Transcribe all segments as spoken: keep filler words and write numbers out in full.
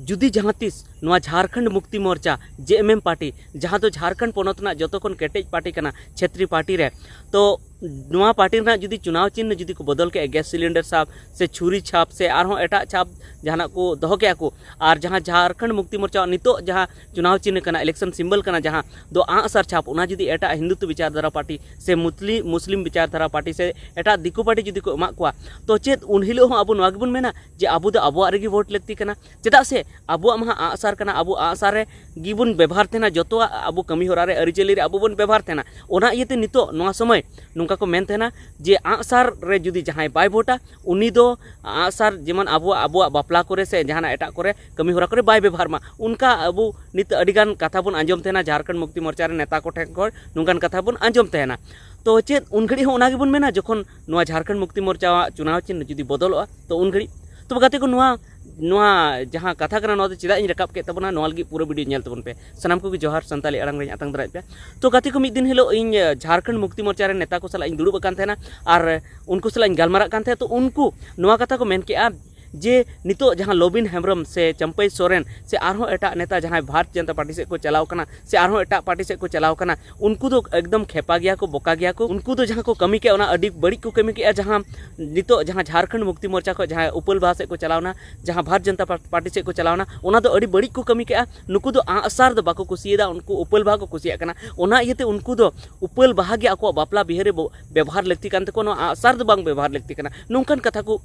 ᱡᱩᱫᱤ ᱡᱟᱦᱟᱸ ᱛᱤᱥ ᱱᱚᱣᱟ ᱡᱷᱟᱨᱠᱷᱚᱸᱰ ᱢᱩᱠᱛᱤ ᱢᱳᱨᱪᱟ, ᱡᱮ ᱮᱢ ᱮᱢ ᱯᱟᱨᱴᱤ, ᱡᱟᱦᱟᱸ ᱫᱚ ᱡᱷᱟᱨᱠᱷᱚᱸᱰ ᱯᱚᱱᱚᱛ ᱨᱮᱱᱟᱜ ᱡᱚᱛᱚ ᱠᱷᱚᱱ ᱠᱮᱴᱮᱡ ᱯᱟᱨᱴᱤ ᱠᱟᱱᱟ ᱪᱷᱮᱛᱨᱤ ᱯᱟᱨᱴᱤ ᱨᱮ, ᱛᱚ ᱱᱚᱣᱟ ᱯᱟᱨᱴᱤ ᱨᱮᱱᱟᱜ ᱡᱩᱫᱤ ᱪᱩᱱᱟᱣ ᱪᱤᱱᱦ ᱡᱩᱫᱤ ᱠᱚ ᱵᱚᱫᱚᱞ ᱠᱮᱜᱼᱟ, ᱜᱮᱥ ᱥᱤᱞᱤᱱᱰᱟᱨ ᱥᱟᱵ ᱥᱮ ᱪᱷᱩᱨᱤ ᱪᱷᱟᱯ ᱥᱮ ᱟᱨᱦᱚᱸ ᱮᱴᱟᱜ ᱪᱷᱟᱯ ᱡᱟᱦᱟᱱᱟᱜ ᱠᱚ ᱫᱚᱦᱚ ᱠᱮᱜᱼᱟ ᱠᱚ, ᱟᱨ ᱡᱟᱦᱟᱸ ᱡᱷᱟᱨᱠᱷᱚᱸᱰ ᱢᱩᱠᱛᱤ ᱢᱳᱨᱪᱟ ᱱᱤᱛᱚᱜ ᱡᱟᱦᱟᱸ ᱪᱩᱱᱟᱣ ᱪᱤᱱᱦ ᱠᱟᱱᱟ, ᱤᱞᱮᱠᱥᱚᱱ ᱥᱤᱢᱵᱚᱞ ᱠᱟᱱᱟ, ᱡᱟᱦᱟᱸ ᱫᱚ ᱟᱸᱜᱼᱥᱟᱨ ᱪᱷᱟᱯ, ᱚᱱᱟ ᱡᱩᱫᱤ ᱮᱴᱟᱜ ᱦᱤᱱᱫᱩᱛᱛᱚ ᱵᱤᱪᱟᱨᱫᱷᱟᱨᱟ ᱯᱟᱨᱴᱤ ᱥᱮ ᱢᱩᱛᱞᱤ-, ᱢᱩᱥᱞᱤᱢ ᱵᱤᱪᱟᱨᱫᱷᱟᱨᱟ ᱯᱟᱨᱴᱤ ᱥᱮ ᱮᱴᱟᱜ ᱫᱤᱠᱩ ᱯᱟᱨᱴᱤ ᱡᱩᱫᱤ ᱠᱚ ᱮᱢᱟᱜ ᱠᱚᱣᱟ, ᱛᱚ ᱪᱮᱫ ᱩᱱ ᱦᱤᱞᱳᱜ ᱦᱚᱸ ᱟᱵᱚ ᱱᱚᱣᱟ ᱜᱮᱵᱚᱱ ᱢᱮᱱᱟ ᱡᱮ ᱟᱵᱚ ᱫᱚ ᱟᱵᱚᱣᱟᱜ ᱨᱮᱜᱮ ᱵᱷᱳᱴ ᱞᱟᱹᱠᱛᱤ ᱠᱟᱱᱟ? ᱪᱮᱫᱟᱜ ᱥᱮ ᱟᱵᱚᱣᱟᱜ ᱢᱟ ᱦᱟᱸᱜ ᱟᱸᱜᱼᱥᱟᱨ ᱠᱟᱱᱟ, ᱟᱵᱚ ᱟᱸᱜᱼᱥᱟᱨ ᱨᱮ ᱜᱮᱵᱚᱱ ᱵᱮᱵᱚᱦᱟᱨ ᱛᱟᱦᱮᱱᱟ, ᱡᱚᱛᱚᱣᱟᱜ ᱟᱵᱚ ᱠᱟᱹᱢᱤ ᱦᱚᱨᱟ ᱨᱮ, ᱟᱹᱨᱤᱪᱟᱹᱞᱤ ᱨᱮ ᱟᱵᱚ ᱵᱚᱱ ᱵᱮᱵᱚᱦᱟᱨ ᱛᱟᱦᱮᱱᱟ᱾ ᱚᱱᱟ ᱤᱭᱟᱹᱛᱮ ᱱᱤᱛᱚᱜ ᱱᱚᱣᱟ ᱥᱚᱢᱚᱭ ᱱᱚᱝᱠᱟ ᱠᱚ ᱢᱮᱱ ᱛᱟᱦᱮᱱᱟ ᱡᱮ ᱟᱸᱜᱼᱥᱟᱨ ᱨᱮ ᱡᱩᱫᱤ ᱡᱟᱦᱟᱸᱭ ᱵᱟᱭ ᱵᱷᱳᱴᱟ, ᱩᱱᱤ ᱫᱚ ᱟᱸᱜᱼᱥᱟᱨ ᱡᱮᱢᱚᱱ ᱟᱵᱚᱣᱟᱜ, ᱟᱵᱚᱣᱟᱜ ᱵᱟᱯᱞᱟ ᱠᱚᱨᱮ ᱥᱮ ᱡᱟᱦᱟᱱᱟᱜ ᱮᱴᱟᱜ ᱠᱚᱨᱮ ᱠᱟᱹᱢᱤ ᱦᱚᱨᱟ ᱠᱚᱨᱮ ᱵᱟᱭ ᱵᱮᱵᱚᱦᱟᱨ ᱢᱟ᱾ ᱚᱱᱠᱟ ᱟᱵᱚ ᱱᱤᱛ ᱟᱹᱰᱤᱜᱟᱱ ᱠᱟᱛᱷᱟ ᱵᱚᱱ ᱟᱸᱡᱚᱢ ᱛᱟᱦᱮᱱᱟ ᱡᱷᱟᱨᱠᱷᱚᱸᱰ ᱢᱩᱠᱛᱤ ᱢᱳᱨᱪᱟ ᱨᱮᱱ ᱱᱮᱛᱟ ᱠᱚ ᱴᱷᱮᱱ ᱠᱷᱚᱱ ᱱᱚᱝᱠᱟᱱ ᱠᱟᱛᱷᱟ ᱵᱚᱱ ᱟᱸᱡᱚᱢ ᱛᱟᱦᱮᱱᱟ᱾ ᱛᱚ ᱪᱮᱫ ᱩᱱ ᱜᱷᱟᱹᱲᱤᱡ ᱦᱚᱸ ᱚᱱᱟ ᱜᱮᱵᱚᱱ ᱢᱮᱱᱟ ᱡᱚᱠᱷᱚᱱ ᱱᱚᱣᱟ ᱡᱷᱟᱨᱠᱷᱚᱸᱰ ᱢᱩᱠᱛᱤ ᱢᱳᱨᱪᱟ ᱪᱩᱱᱟᱣ ᱪᱤᱱᱦ ᱡᱩᱫᱤ ᱵᱚᱫᱚᱞᱚᱜᱼᱟ, ᱛᱚ ᱩᱱ ᱜᱷᱟᱹᱲᱤᱡ? ᱛᱚᱵᱮ ᱜᱟᱛᱮ ᱠᱚ, ᱱᱚᱣᱟ, ᱱᱚᱣᱟ ᱡᱟᱦᱟᱸ ᱠᱟᱛᱷᱟ ᱠᱟᱱᱟ, ᱱᱚᱣᱟ ᱫᱚ ᱪᱮᱫᱟᱜ ᱤᱧ ᱨᱟᱠᱟᱵ ᱠᱮᱫ ᱛᱟᱵᱚᱱᱟ, ᱱᱚᱣᱟ ᱞᱟᱹᱜᱤᱫ ᱯᱩᱨᱟᱹ ᱵᱷᱤᱰᱤᱭᱳ ᱧᱮᱞ ᱛᱟᱵᱚᱱ ᱯᱮ᱾ ᱥᱟᱱᱟᱢ ᱠᱚᱜᱮ ᱡᱚᱦᱟᱨ, ᱥᱟᱱᱛᱟᱲᱤ ᱟᱲᱟᱝ ᱨᱮᱧ ᱟᱛᱟᱝ ᱫᱟᱨᱟᱭᱮᱫ ᱯᱮᱭᱟ᱾ ᱛᱚ ᱜᱟᱛᱮ ᱠᱚ, ᱢᱤᱫ ᱫᱤᱱ ᱦᱤᱞᱳᱜ ᱤᱧ, ᱟᱸ, ᱡᱷᱟᱨᱠᱷᱚᱸᱰ ᱢᱩᱠᱛᱤ ᱢᱳᱨᱪᱟ ᱨᱮᱱ ᱱᱮᱛᱟ ᱠᱚ ᱥᱟᱞᱟᱜ ᱤᱧ ᱫᱩᱲᱩᱵ ᱟᱠᱟᱱ ᱛᱟᱦᱮᱱᱟ ᱟᱨ ᱩᱱᱠᱩ ᱥᱟᱞᱟᱜ ᱤᱧ ᱜᱟᱞᱢᱟᱨᱟᱜ ᱠᱟᱱ ᱛᱟᱦᱮᱸᱫ᱾ ᱛᱚ ᱩᱱᱠᱩ ᱱᱚᱣᱟ ᱠᱟᱛᱷᱟ ᱠᱚ ᱢᱮᱱ ᱠᱮᱜᱼᱟ ᱡᱮ ᱱᱤᱛᱚᱜ ᱡᱟᱦᱟᱸ ᱞᱚᱵᱤᱱ ᱦᱮᱢᱵᱨᱚᱢ ᱥᱮ ᱪᱟᱹᱢᱯᱟᱹᱭ ᱥᱚᱨᱮᱱ ᱥᱮ ᱟᱨᱦᱚᱸ ᱮᱴᱟᱜ ᱱᱮᱛᱟ ᱡᱟᱦᱟᱸᱭ ᱵᱷᱟᱨᱚᱛ ᱡᱚᱱᱚᱛᱟ ᱯᱟᱨᱴᱤ ᱥᱮᱫ ᱠᱚ ᱪᱟᱞᱟᱣ ᱠᱟᱱᱟ ᱥᱮ ᱟᱨᱦᱚᱸ ᱮᱴᱟᱜ ᱯᱟᱨᱴᱤ ᱥᱮᱫ ᱠᱚ ᱪᱟᱞᱟᱣ ᱠᱟᱱᱟ, ᱩᱱᱠᱩ ᱫᱚ ᱮᱠᱫᱚᱢ ᱠᱷᱮᱯᱟ ᱜᱮᱭᱟ ᱠᱚ, ᱵᱚᱠᱟ ᱜᱮᱭᱟ ᱠᱚ᱾ ᱩᱱᱠᱩ ᱫᱚ ᱡᱟᱦᱟᱸ ᱠᱚ ᱠᱟᱹᱢᱤ ᱠᱮᱜᱼᱟ, ᱚᱱᱟ ᱟᱹᱰᱤ ᱵᱟᱹᱲᱤᱡ ᱠᱚ ᱠᱟᱹᱢᱤ ᱠᱮᱜᱼᱟ᱾ ᱡᱟᱦᱟᱸ ᱱᱤᱛᱚᱜ ᱡᱟᱦᱟᱸ ᱡᱷᱟᱨᱠᱷᱚᱸᱰ ᱢᱩᱠᱛᱤ ᱢᱳᱨᱪᱟ ᱠᱷᱚᱱ ᱡᱟᱦᱟᱸᱭ ᱩᱯᱟᱹᱞ ᱵᱟᱦᱟ ᱥᱮᱫ ᱠᱚ ᱪᱟᱞᱟᱣᱱᱟ, ᱡᱟᱦᱟᱸ ᱵᱷᱟᱨᱚᱛ ᱡᱚᱱᱚᱛᱟ ᱯᱟᱨ-, ᱯᱟᱨᱴᱤ ᱥᱮᱫ ᱠᱚ ᱪᱟᱞᱟᱣᱱᱟ, ᱚᱱᱟ ᱫᱚ ᱟᱹᱰᱤ ᱵᱟᱹᱲᱤᱡ ᱠᱚ ᱠᱟᱹᱢᱤ ᱠᱮᱜᱼᱟ᱾ ᱱᱩᱠᱩ ᱫᱚ ᱟᱸᱜᱼᱥᱟᱨ ᱫᱚ ᱵᱟᱠᱚ ᱠᱩᱥᱤᱭᱟᱫᱟ, ᱩᱱᱠᱩ ᱩᱯᱟᱹᱞ ᱵᱟᱦᱟ ᱠᱚ ᱠᱩᱥᱤᱭᱟᱜ ᱠᱟᱱᱟ᱾ ᱚᱱᱟ ᱤᱭᱟᱹᱛᱮ ᱩᱱᱠᱩ ᱫᱚ ᱩᱯᱟᱹᱞ ᱵᱟᱦᱟ ᱜᱮ ᱟᱠᱚᱣᱟᱜ ᱵᱟᱯᱞᱟ ᱵᱤᱦᱟᱹ ᱨᱮ ᱵᱚ-, ᱵᱮᱵᱚᱦᱟᱨ ᱞᱟᱹᱠᱛᱤ ᱠᱟᱱ ᱛᱟᱠᱚᱣᱟ, ᱱᱚᱣᱟ ᱟᱸᱜᱼᱥᱟᱨ ᱫᱚ ᱵᱟᱝ ᱵᱮᱵᱚᱦᱟᱨ ᱞᱟᱹᱠᱛᱤ ᱠᱟᱱᱟ, ᱱᱚᱝᱠᱟᱱ ᱠᱟᱛᱷᱟ ᱠᱚ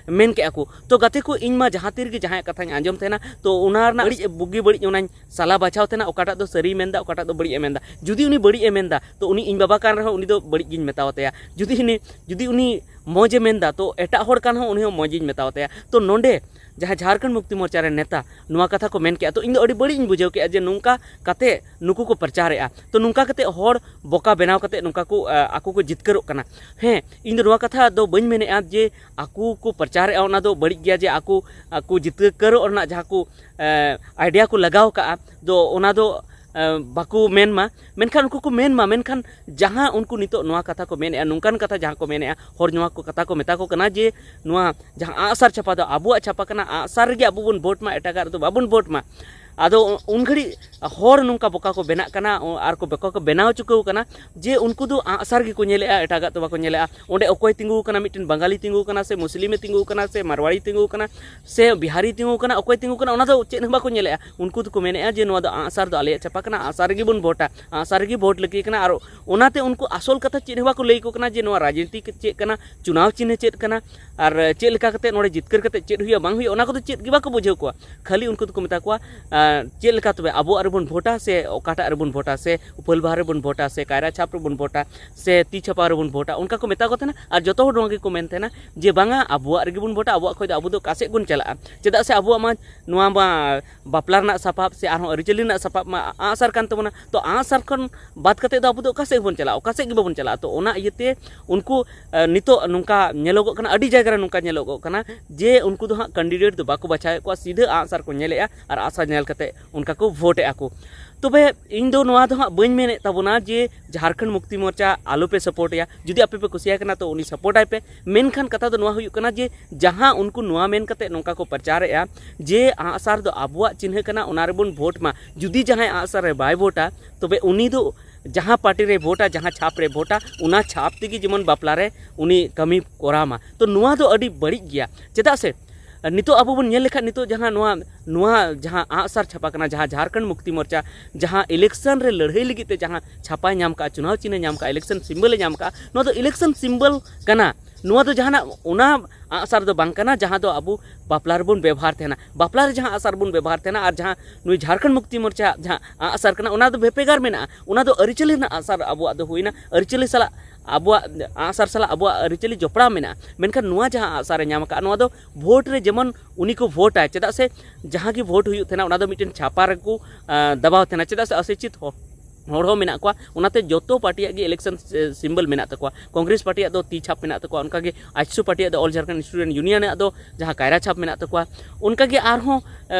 ᱢᱮᱱ ᱠᱮᱜᱼᱟ ᱠᱚ᱾ ᱛᱚ ᱜᱟᱛᱮ ᱠᱚ, ᱤᱧ ᱢᱟ ᱡᱟᱦᱟᱸ ᱛᱤ ᱨᱮᱜᱮ ᱡᱟᱦᱟᱸᱭᱟᱜ ᱠᱟᱛᱷᱟᱧ ᱟᱸᱡᱚᱢ ᱛᱟᱦᱮᱱᱟ, ᱛᱚ ᱚᱱᱟ ᱨᱮᱱᱟᱜ ᱟᱹᱰᱤ ᱵᱩᱜᱤ ᱵᱟᱹᱲᱤᱡ ᱚᱱᱟᱧ ᱥᱟᱞᱟ ᱵᱟᱪᱷᱟᱣ ᱛᱟᱦᱮᱱᱟ, ᱚᱠᱟᱴᱟᱜ ᱫᱚ ᱥᱟᱹᱨᱤᱭ ᱢᱮᱱᱫᱟ, ᱚᱠᱟᱴᱟᱜ ᱫᱚ ᱵᱟᱹᱲᱤᱡ ᱮ ᱢᱮᱱᱫᱟ᱾ ᱡᱩᱫᱤ ᱩᱱᱤ ᱵᱟᱹᱲᱤᱡ ᱮ ᱢᱮᱱᱫᱟ, ᱛᱚ ᱩᱱᱤ ᱤᱧ ᱵᱟᱵᱟ ᱠᱟᱱ ᱨᱮᱦᱚᱸ ᱩᱱᱤ ᱫᱚ ᱵᱟᱹᱲᱤᱡ ᱜᱤᱧ ᱢᱮᱛᱟᱣ ᱛᱟᱭᱟ᱾ ᱡᱩᱫᱤ ᱩᱱᱤ, ᱡᱩᱫᱤ ᱩᱱᱤ ᱢᱚᱡᱽ ᱮ ᱢᱮᱱᱫᱟ, ᱛᱚ ᱮᱴᱟᱜ ᱦᱚᱲ ᱠᱟᱱ ᱦᱚᱸ ᱩᱱᱤ ᱦᱚᱸ ᱢᱚᱡᱽ ᱤᱧ ᱢᱮᱛᱟᱣ ᱛᱟᱭᱟ᱾ ᱛᱚ ᱱᱚᱰᱮ ᱡᱟᱦᱟᱸ ᱡᱷᱟᱨᱠᱷᱚᱸᱰ ᱢᱩᱠᱛᱤ ᱢᱳᱨᱪᱟ ᱨᱮᱱ ᱱᱮᱛᱟ ᱱᱚᱣᱟ ᱠᱟᱛᱷᱟ ᱠᱚ ᱢᱮᱱ ᱠᱮᱜᱼᱟ, ᱛᱚ ᱤᱧ ᱫᱚ ᱟᱹᱰᱤ ᱵᱟᱹᱲᱤᱡ ᱤᱧ ᱵᱩᱡᱷᱟᱹᱣ ᱠᱮᱜᱼᱟ ᱡᱮ ᱱᱚᱝᱠᱟ ᱠᱟᱛᱮ ᱱᱩᱠᱩ ᱠᱚ ᱯᱨᱚᱪᱟᱨᱮᱜᱼᱟ᱾ ᱛᱚ ᱱᱚᱝᱠᱟ ᱠᱟᱛᱮ ᱦᱚᱲ ᱵᱚᱠᱟ ᱵᱮᱱᱟᱣ ᱠᱟᱛᱮ ᱱᱚᱝᱠᱟ ᱠᱚ, ᱟ, ᱟᱠᱚ ᱠᱚ ᱡᱤᱛᱠᱟᱹᱨᱚᱜ ᱠᱟᱱᱟ᱾ ᱦᱮᱸ, ᱤᱧ ᱫᱚ ᱱᱚᱣᱟ ᱠᱟᱛᱷᱟ ᱫᱚ ᱵᱟᱹᱧ ᱢᱮᱱᱮᱜᱼᱟ ᱡᱮ ᱟᱠᱚ ᱠᱚ ᱯᱨᱚᱪᱟᱨᱮᱜᱼᱟ, ᱚᱱᱟ ᱫᱚ ᱵᱟᱹᱲᱤᱡ ᱜᱮᱭᱟ ᱡᱮ ᱟᱠᱚ, ᱟᱠᱚ ᱡᱤᱛᱠᱟᱹᱨᱚᱜ ᱨᱮᱱᱟᱜ ᱡᱟᱦᱟᱸ ᱠᱚ, ᱮ, idea ᱠᱚ ᱞᱟᱜᱟᱣ ᱠᱟᱜᱼᱟ, ᱫᱚ ᱚᱱᱟ ᱫᱚ ᱵᱟᱠᱚ ᱢᱮᱱ ᱢᱟ, ᱢᱮᱱᱠᱷᱟᱱ ᱩᱱᱠᱩ ᱠᱚ ᱢᱮᱱ ᱢᱟ, ᱢᱮᱱᱠᱷᱟᱱ ᱡᱟᱦᱟᱸ ᱩᱱᱠᱩ ᱱᱤᱛᱚᱜ ᱱᱚᱣᱟ ᱠᱟᱛᱷᱟ ᱠᱚ ᱢᱮᱱᱮᱫᱼᱟ, ᱱᱚᱝᱠᱟᱱ ᱠᱟᱛᱷᱟ ᱡᱟᱦᱟᱸ ᱠᱚ ᱢᱮᱱᱮᱫᱼᱟ, ᱦᱚᱲ ᱱᱚᱣᱟ ᱠᱚ ᱠᱟᱛᱷᱟ ᱠᱚ ᱢᱮᱛᱟ ᱠᱚ ᱠᱟᱱᱟ ᱡᱮ ᱱᱚᱣᱟ ᱡᱟᱦᱟᱸ ᱟᱜᱼᱥᱟᱨ ᱪᱷᱟᱯᱟ ᱫᱚ ᱟᱵᱚᱣᱟᱜ ᱪᱷᱟᱯᱟ ᱠᱟᱱᱟ, ᱟᱜᱼᱥᱟᱨ ᱨᱮᱜᱮ ᱟᱵᱚ ᱵᱚᱱ ᱵᱷᱳᱴ ᱢᱟ, ᱮᱴᱟᱜᱟᱜ ᱨᱮᱫᱚ ᱵᱟᱵᱚᱱ ᱵᱷᱳᱴ ᱢᱟ᱾ ᱟᱫᱚ ᱩᱱ ᱜᱷᱟᱹᱲᱤᱡ ᱦᱚᱲ ᱱᱚᱝᱠᱟ ᱵᱚᱠᱟ ᱠᱚ ᱵᱮᱱᱟᱜ ᱠᱟᱱᱟ, ᱟᱨ ᱠᱚ ᱵᱚᱠᱟ ᱠᱚ ᱵᱮᱱᱟᱣ ᱪᱩᱠᱟᱹᱣ ᱠᱟᱱᱟ ᱡᱮ ᱩᱱᱠᱩ ᱫᱚ ᱟᱜᱼᱥᱟᱨ ᱜᱮᱠᱚ ᱧᱮᱞᱮᱜᱼᱟ, ᱮᱴᱟᱜᱟᱜ ᱫᱚ ᱵᱟᱠᱚ ᱧᱮᱞᱮᱜᱼᱟ᱾ ᱚᱸᱰᱮ ᱚᱠᱚᱭ ᱛᱤᱸᱜᱩ ᱠᱟᱱᱟ, ᱢᱤᱫᱴᱮᱱ ᱵᱟᱝᱜᱟᱞᱤ ᱛᱤᱸᱜᱩ ᱠᱟᱱᱟ ᱥᱮ ᱢᱩᱥᱞᱤᱢᱮ ᱛᱤᱸᱜᱩ ᱠᱟᱱᱟ ᱥᱮ ᱢᱟᱨᱣᱟᱲᱤ ᱛᱤᱸᱜᱩ ᱠᱟᱱᱟ ᱥᱮ ᱵᱤᱦᱟᱨᱤ ᱛᱤᱸᱜᱩ ᱠᱟᱱᱟ, ᱚᱠᱚᱭ ᱛᱤᱸᱜᱩ ᱠᱟᱱᱟ, ᱚᱱᱟ ᱫᱚ ᱪᱮᱫ ᱦᱚᱸ ᱵᱟᱠᱚ ᱧᱮᱞᱮᱜᱼᱟ᱾ ᱩᱱᱠᱩ ᱫᱚᱠᱚ ᱢᱮᱱᱮᱜᱼᱟ ᱡᱮ ᱱᱚᱣᱟ ᱫᱚ ᱟᱜᱼᱥᱟᱨ ᱫᱚ ᱟᱞᱮᱭᱟᱜ ᱪᱷᱟᱯᱟ ᱠᱟᱱᱟ, ᱟᱜᱼᱥᱟᱨ ᱨᱮᱜᱮ ᱵᱚᱱ ᱵᱷᱳᱴᱟ, ᱟᱜᱼᱥᱟᱨ ᱨᱮᱜᱮ ᱵᱷᱳᱴ ᱞᱟᱹᱠᱛᱤ ᱠᱟᱱᱟ᱾ ᱟᱨ ᱚᱱᱟᱛᱮ ᱩᱱᱠᱩ ᱟᱥᱚᱞ ᱠᱟᱛᱷᱟ ᱪᱮᱫ ᱦᱚᱸ ᱵᱟᱠᱚ ᱞᱟᱹᱭ ᱟᱠᱚ ᱠᱟᱱᱟ ᱡᱮ ᱱᱚᱣᱟ ᱨᱟᱡᱽᱱᱤᱛᱤ ᱪᱮᱫ ᱠᱟᱱᱟ, ᱪᱩᱱᱟᱣ ᱪᱤᱱᱦᱟᱹ ᱪᱮᱫ ᱠᱟᱱᱟ, ᱟᱨ ᱪᱮᱫ ᱞᱮᱠᱟ ᱠᱟᱛᱮ ᱱᱚᱰᱮ ᱡᱤᱛᱠᱟᱹᱨ ᱠᱟᱛᱮ ᱪᱮᱫ ᱦᱩᱭᱩᱜᱼᱟ ᱵᱟᱝ ᱦᱩᱭᱩᱜᱼᱟ, ᱚᱱᱟ ᱠᱚᱫᱚ ᱪᱮᱫ ᱜᱮ ᱵᱟᱠᱚ ᱵᱩᱡᱷᱟᱹᱣ ᱠᱚᱣᱟ᱾ ᱠᱷᱟᱹᱞᱤ ᱩᱱᱠᱩ ᱫᱚᱠᱚ ᱢᱮᱛᱟ ᱠᱚᱣᱟ, ᱟᱨ ᱪᱮᱫ ᱞᱮᱠᱟ ᱛᱚᱵᱮ ᱟᱵᱚᱣᱟᱜ ᱨᱮᱵᱚᱱ ᱵᱷᱳᱴᱟ ᱥᱮ ᱚᱠᱟᱴᱟᱜ ᱨᱮᱵᱚᱱ ᱵᱷᱳᱴᱟ, ᱥᱮ ᱩᱯᱟᱹᱞ ᱵᱟᱦᱟ ᱨᱮᱵᱚᱱ ᱵᱷᱳᱴᱟ ᱥᱮ ᱠᱟᱭᱨᱟ ᱪᱷᱟᱯ ᱨᱮᱵᱚᱱ ᱵᱷᱳᱴᱟ ᱥᱮ ᱛᱤ ᱪᱷᱟᱯᱟ ᱨᱮᱵᱚᱱ ᱵᱷᱳᱴᱟ, ᱚᱱᱠᱟ ᱠᱚ ᱢᱮᱛᱟ ᱠᱚ ᱛᱟᱦᱮᱱᱟ᱾ ᱟᱨ ᱡᱚᱛᱚ ᱦᱚᱲ ᱱᱚᱣᱟ ᱜᱮᱠᱚ ᱢᱮᱱ ᱛᱟᱦᱮᱱᱟ ᱡᱮ ᱵᱟᱝᱟ, ᱟᱵᱚᱣᱟᱜ ᱨᱮᱜᱮ ᱵᱚᱱ ᱵᱷᱳᱴᱟ, ᱟᱵᱚᱣᱟᱜ ᱠᱷᱚᱡ ᱫᱚ ᱟᱵᱚ ᱫᱚ ᱚᱠᱟ ᱥᱮᱫ ᱵᱚᱱ ᱪᱟᱞᱟᱜᱼᱟ? ᱪᱮᱫᱟᱜ ᱥᱮ ᱟᱵᱚᱣᱟᱜ ᱢᱟ ᱱᱚᱣᱟ ᱢᱟ ᱵᱟᱯᱞᱟ ᱨᱮᱱᱟᱜ ᱥᱟᱯᱟᱵ ᱥᱮ ᱟᱨᱦᱚᱸ ᱟᱹᱨᱤᱪᱟᱹᱞᱤ ᱨᱮᱱᱟᱜ ᱥᱟᱯᱟᱵ ᱢᱟ ᱟᱜᱼᱥᱟᱨ ᱠᱟᱱ ᱛᱟᱵᱚᱱᱟ᱾ ᱛᱚ ᱟᱜᱼᱥᱟᱨ ᱠᱷᱚᱱ ᱵᱟᱫ ᱠᱟᱛᱮ ᱫᱚ ᱟᱵᱚ ᱫᱚ ᱚᱠᱟ ᱥᱮᱫ ᱵᱚᱱ ᱪᱟᱞᱟᱜᱼᱟ? ᱚᱠᱟ ᱥᱮᱫ ᱜᱮ ᱵᱟᱵᱚᱱ ᱪᱟᱞᱟᱜᱼᱟ᱾ ᱛᱚ ᱚᱱᱟ ᱤᱭᱟᱹᱛᱮ ᱩᱱᱠᱩ, ᱟᱸ, ᱱᱤᱛᱚᱜ ᱱᱚᱝᱠᱟ ᱧᱮᱞᱚᱜᱚᱜ ᱠᱟᱱᱟ, ᱟᱹᱰᱤ ᱡᱟᱭᱜᱟ ᱨᱮ ᱱᱚᱝᱠᱟ ᱧᱮᱞᱚᱜᱚᱜ ᱠᱟᱱᱟ ᱡᱮ ᱩᱱᱠᱩ ᱫᱚ ᱦᱟᱸᱜ ᱠᱮᱱᱰᱤᱰᱮᱴ ᱫᱚ ᱵᱟᱠᱚ ᱵᱟᱪᱷᱟᱣᱮᱫ ᱠᱚᱣᱟ, ᱥᱤᱫᱷᱟᱹ ᱟᱜᱼᱥᱟᱨ ᱠᱚ ᱧᱮᱞᱮᱜᱼᱟ ᱟᱨ ᱟᱜᱼᱥᱟᱨ ᱧᱮᱞ ᱠᱟᱛᱮ ᱚᱱᱠᱟ ᱠᱚ ᱵᱷᱳᱴᱮᱜᱼᱟ ᱠᱚ᱾ ᱛᱚᱵᱮ ᱤᱧ ᱫᱚ ᱱᱚᱣᱟ ᱫᱚ ᱦᱟᱸᱜ ᱵᱟᱹᱧ ᱢᱮᱱᱮᱫ ᱛᱟᱵᱚᱱᱟ ᱡᱮ ᱡᱷᱟᱲᱠᱷᱚᱸᱰ ᱢᱩᱠᱛᱤ ᱢᱳᱨᱪᱟ ᱟᱞᱚᱯᱮ ᱥᱟᱯᱳᱨᱴᱮᱭᱟ᱾ ᱡᱩᱫᱤ ᱟᱯᱮ ᱯᱮ ᱠᱩᱥᱤᱭᱟᱭ ᱠᱟᱱᱟ ᱛᱚ ᱩᱱᱤ ᱥᱟᱯᱳᱨᱴ ᱟᱭ ᱯᱮ᱾ ᱢᱮᱱᱠᱷᱟᱱ ᱠᱟᱛᱷᱟ ᱫᱚ ᱱᱚᱣᱟ ᱦᱩᱭᱩᱜ ᱠᱟᱱᱟ ᱡᱮ ᱡᱟᱦᱟᱸ ᱩᱱᱠᱩ ᱱᱚᱣᱟ ᱢᱮᱱ ᱠᱟᱛᱮ ᱱᱚᱝᱠᱟ ᱠᱚ ᱯᱨᱚᱪᱟᱨᱮᱜᱼᱟ ᱡᱮ ᱟᱜᱼᱥᱟᱨ ᱫᱚ ᱟᱵᱚᱣᱟᱜ ᱪᱤᱱᱦᱟᱹ ᱠᱟᱱᱟ, ᱚᱱᱟ ᱨᱮᱵᱚᱱ ᱵᱷᱳᱴ ᱢᱟ᱾ ᱡᱩᱫᱤ ᱡᱟᱦᱟᱸᱭ ᱟᱜᱼᱥᱟᱨ ᱨᱮ ᱵᱟᱭ ᱵᱷᱳᱴᱟ, ᱛᱚᱵᱮ ᱩᱱᱤ ᱫᱚ ᱡᱟᱦᱟᱸ ᱯᱟᱨᱴᱤ ᱨᱮ ᱵᱷᱳᱴᱟ, ᱡᱟᱦᱟᱸ ᱪᱷᱟᱯ ᱨᱮ ᱵᱷᱳᱴᱟ, ᱚᱱᱟ ᱪᱷᱟᱯ ᱛᱮᱜᱮ ᱡᱮᱢᱚᱱ ᱵᱟᱯᱞᱟ ᱨᱮ ᱩᱱᱤ ᱠᱟᱹᱢᱤ ᱠᱚᱨᱟᱣ ᱢᱟ᱾ ᱛᱚ ᱱᱚᱣᱟ ᱫᱚ ᱟᱹᱰᱤ ᱵᱟᱹᱲᱤᱡ ᱜᱮᱭᱟ᱾ ᱪᱮᱫᱟᱜ ᱥᱮ ᱱᱤᱛᱚᱜ ᱟᱵᱚ ᱵᱚᱱ ᱧᱮᱞ ᱞᱮᱠᱷᱟᱱ ᱱᱤᱛᱚᱜ ᱡᱟᱦᱟᱸ ᱱᱚᱣᱟ, ᱱᱚᱣᱟ ᱡᱟᱦᱟᱸ ᱟᱜᱼᱥᱟᱨ ᱪᱷᱟᱯᱟ ᱠᱟᱱᱟ, ᱡᱟᱦᱟᱸ ᱡᱷᱟᱲᱠᱷᱚᱸᱰ ᱢᱩᱠᱛᱤ ᱢᱳᱨᱪᱟ ᱡᱟᱦᱟᱸ ᱤᱞᱮᱠᱥᱚᱱ ᱨᱮ ᱞᱟᱹᱲᱦᱟᱹᱭ ᱞᱟᱹᱜᱤᱫ ᱛᱮ ᱡᱟᱦᱟᱸ ᱪᱷᱟᱯᱟᱭ ᱧᱟᱢ ᱠᱟᱜᱼᱟ, ᱪᱩᱱᱟᱣ ᱪᱤᱱᱦᱟᱹ ᱧᱟᱢ ᱠᱟᱜᱼᱟ, ᱤᱞᱮᱠᱥᱚᱱ ᱥᱤᱢᱵᱚᱞᱮ ᱧᱟᱢ ᱠᱟᱜᱼᱟ, ᱱᱚᱣᱟ ᱫᱚ ᱤᱞᱮᱠᱥᱚᱱ ᱥᱤᱢᱵᱚᱞ ᱠᱟᱱᱟ᱾ ᱱᱚᱣᱟ ᱫᱚ ᱡᱟᱦᱟᱱᱟᱜ ᱚᱱᱟ ᱟᱜᱼᱥᱟᱨ ᱫᱚ ᱵᱟᱝ ᱠᱟᱱᱟ ᱡᱟᱦᱟᱸ ᱫᱚ ᱟᱵᱚ ᱵᱟᱯᱞᱟ ᱨᱮᱵᱚᱱ ᱵᱮᱵᱚᱦᱟᱨ ᱛᱟᱦᱮᱱᱟ᱾ ᱵᱟᱯᱞᱟ ᱨᱮ ᱡᱟᱦᱟᱸ ᱟᱜᱼᱥᱟᱨ ᱵᱚᱱ ᱵᱮᱵᱚᱦᱟᱨ ᱛᱟᱦᱮᱱᱟ ᱟᱨ ᱡᱟᱦᱟᱸ ᱱᱩᱭ ᱡᱷᱟᱲᱠᱷᱚᱸᱰ ᱢᱩᱠᱛᱤ ᱢᱳᱨᱪᱟ ᱡᱟᱦᱟᱸ ᱟᱜᱼᱥᱟᱨ ᱠᱟᱱᱟ, ᱚᱱᱟ ᱫᱚ ᱵᱷᱮᱯᱮᱜᱟᱨ ᱢᱮᱱᱟᱜᱼᱟ᱾ ᱚᱱᱟ ᱫᱚ ᱟᱹᱨᱤᱪᱟᱹᱞᱤ ᱨᱮᱱᱟᱜ ᱟᱜᱼᱥᱟᱨ ᱟᱵᱚᱣᱟᱜ ᱫᱚ ᱦᱩᱭᱱᱟ, ᱟᱹᱨᱤᱪᱟᱹᱞᱤ ᱥᱟᱞᱟᱜ ᱟᱵᱚᱣᱟᱜ ᱟᱜᱼᱥᱟᱨ ᱥᱟᱞᱟᱜ ᱟᱵᱚᱣᱟᱜ ᱟᱹᱨᱤᱪᱟᱹᱞᱤ ᱡᱚᱯᱲᱟᱣ ᱢᱮᱱᱟᱜᱼᱟ᱾ ᱢᱮᱱᱠᱷᱟᱱ ᱱᱚᱣᱟ ᱡᱟᱦᱟᱸ ᱟᱜᱼᱥᱟᱨ ᱮ ᱧᱟᱢ ᱟᱠᱟᱫᱼᱟ, ᱱᱚᱣᱟ ᱫᱚ ᱵᱷᱳᱴ ᱨᱮ ᱡᱮᱢᱚᱱ ᱩᱱᱤ ᱠᱚ ᱵᱷᱳᱴᱟ, ᱪᱮᱫᱟᱜ ᱥᱮ ᱡᱟᱦᱟᱸ ᱜᱮ ᱵᱷᱳᱴ ᱦᱩᱭᱩᱜ ᱛᱟᱦᱮᱱᱟ ᱚᱱᱟ ᱫᱚ ᱢᱤᱫᱴᱮᱱ ᱪᱷᱟᱯᱟ ᱨᱮᱠᱚ, ᱟᱸ, ᱫᱟᱵᱟᱣ ᱛᱟᱦᱮᱱᱟ᱾ ᱪᱮᱫᱟᱜ ᱥᱮ ᱚᱥᱤᱪᱪᱷᱤᱛ ᱦᱚᱲ, ᱦᱚᱲ ᱦᱚᱸ ᱢᱮᱱᱟᱜ ᱠᱚᱣᱟ᱾ ᱚᱱᱟᱛᱮ ᱡᱚᱛᱚ ᱯᱟᱨᱴᱤᱭᱟᱜ ᱜᱮ ᱤᱞᱮᱠᱥᱚᱱ ᱥᱤᱢᱵᱚᱞ ᱢᱮᱱᱟᱜ ᱛᱟᱠᱚᱣᱟ᱾ ᱠᱚᱝᱜᱨᱮᱥ ᱯᱟᱨᱴᱤᱭᱟᱜ ᱫᱚ ᱛᱤ ᱪᱷᱟᱯ ᱢᱮᱱᱟᱜ ᱛᱟᱠᱚᱣᱟ, ᱚᱱᱠᱟᱜᱮ ᱟᱡᱥᱩ ᱯᱟᱨᱴᱤᱭᱟᱜ ᱫᱚ ᱚᱞ ᱡᱷᱟᱲᱠᱷᱚᱸᱰ ᱥᱴᱩᱰᱮᱱᱴ ᱭᱩᱱᱤᱭᱚᱱᱟᱜ ᱫᱚ ᱡᱟᱦᱟᱸ ᱠᱟᱭᱨᱟ ᱪᱷᱟᱯ ᱢᱮᱱᱟᱜ ᱛᱟᱠᱚᱣᱟ, ᱚᱱᱠᱟᱜᱮ ᱟᱨᱦᱚᱸ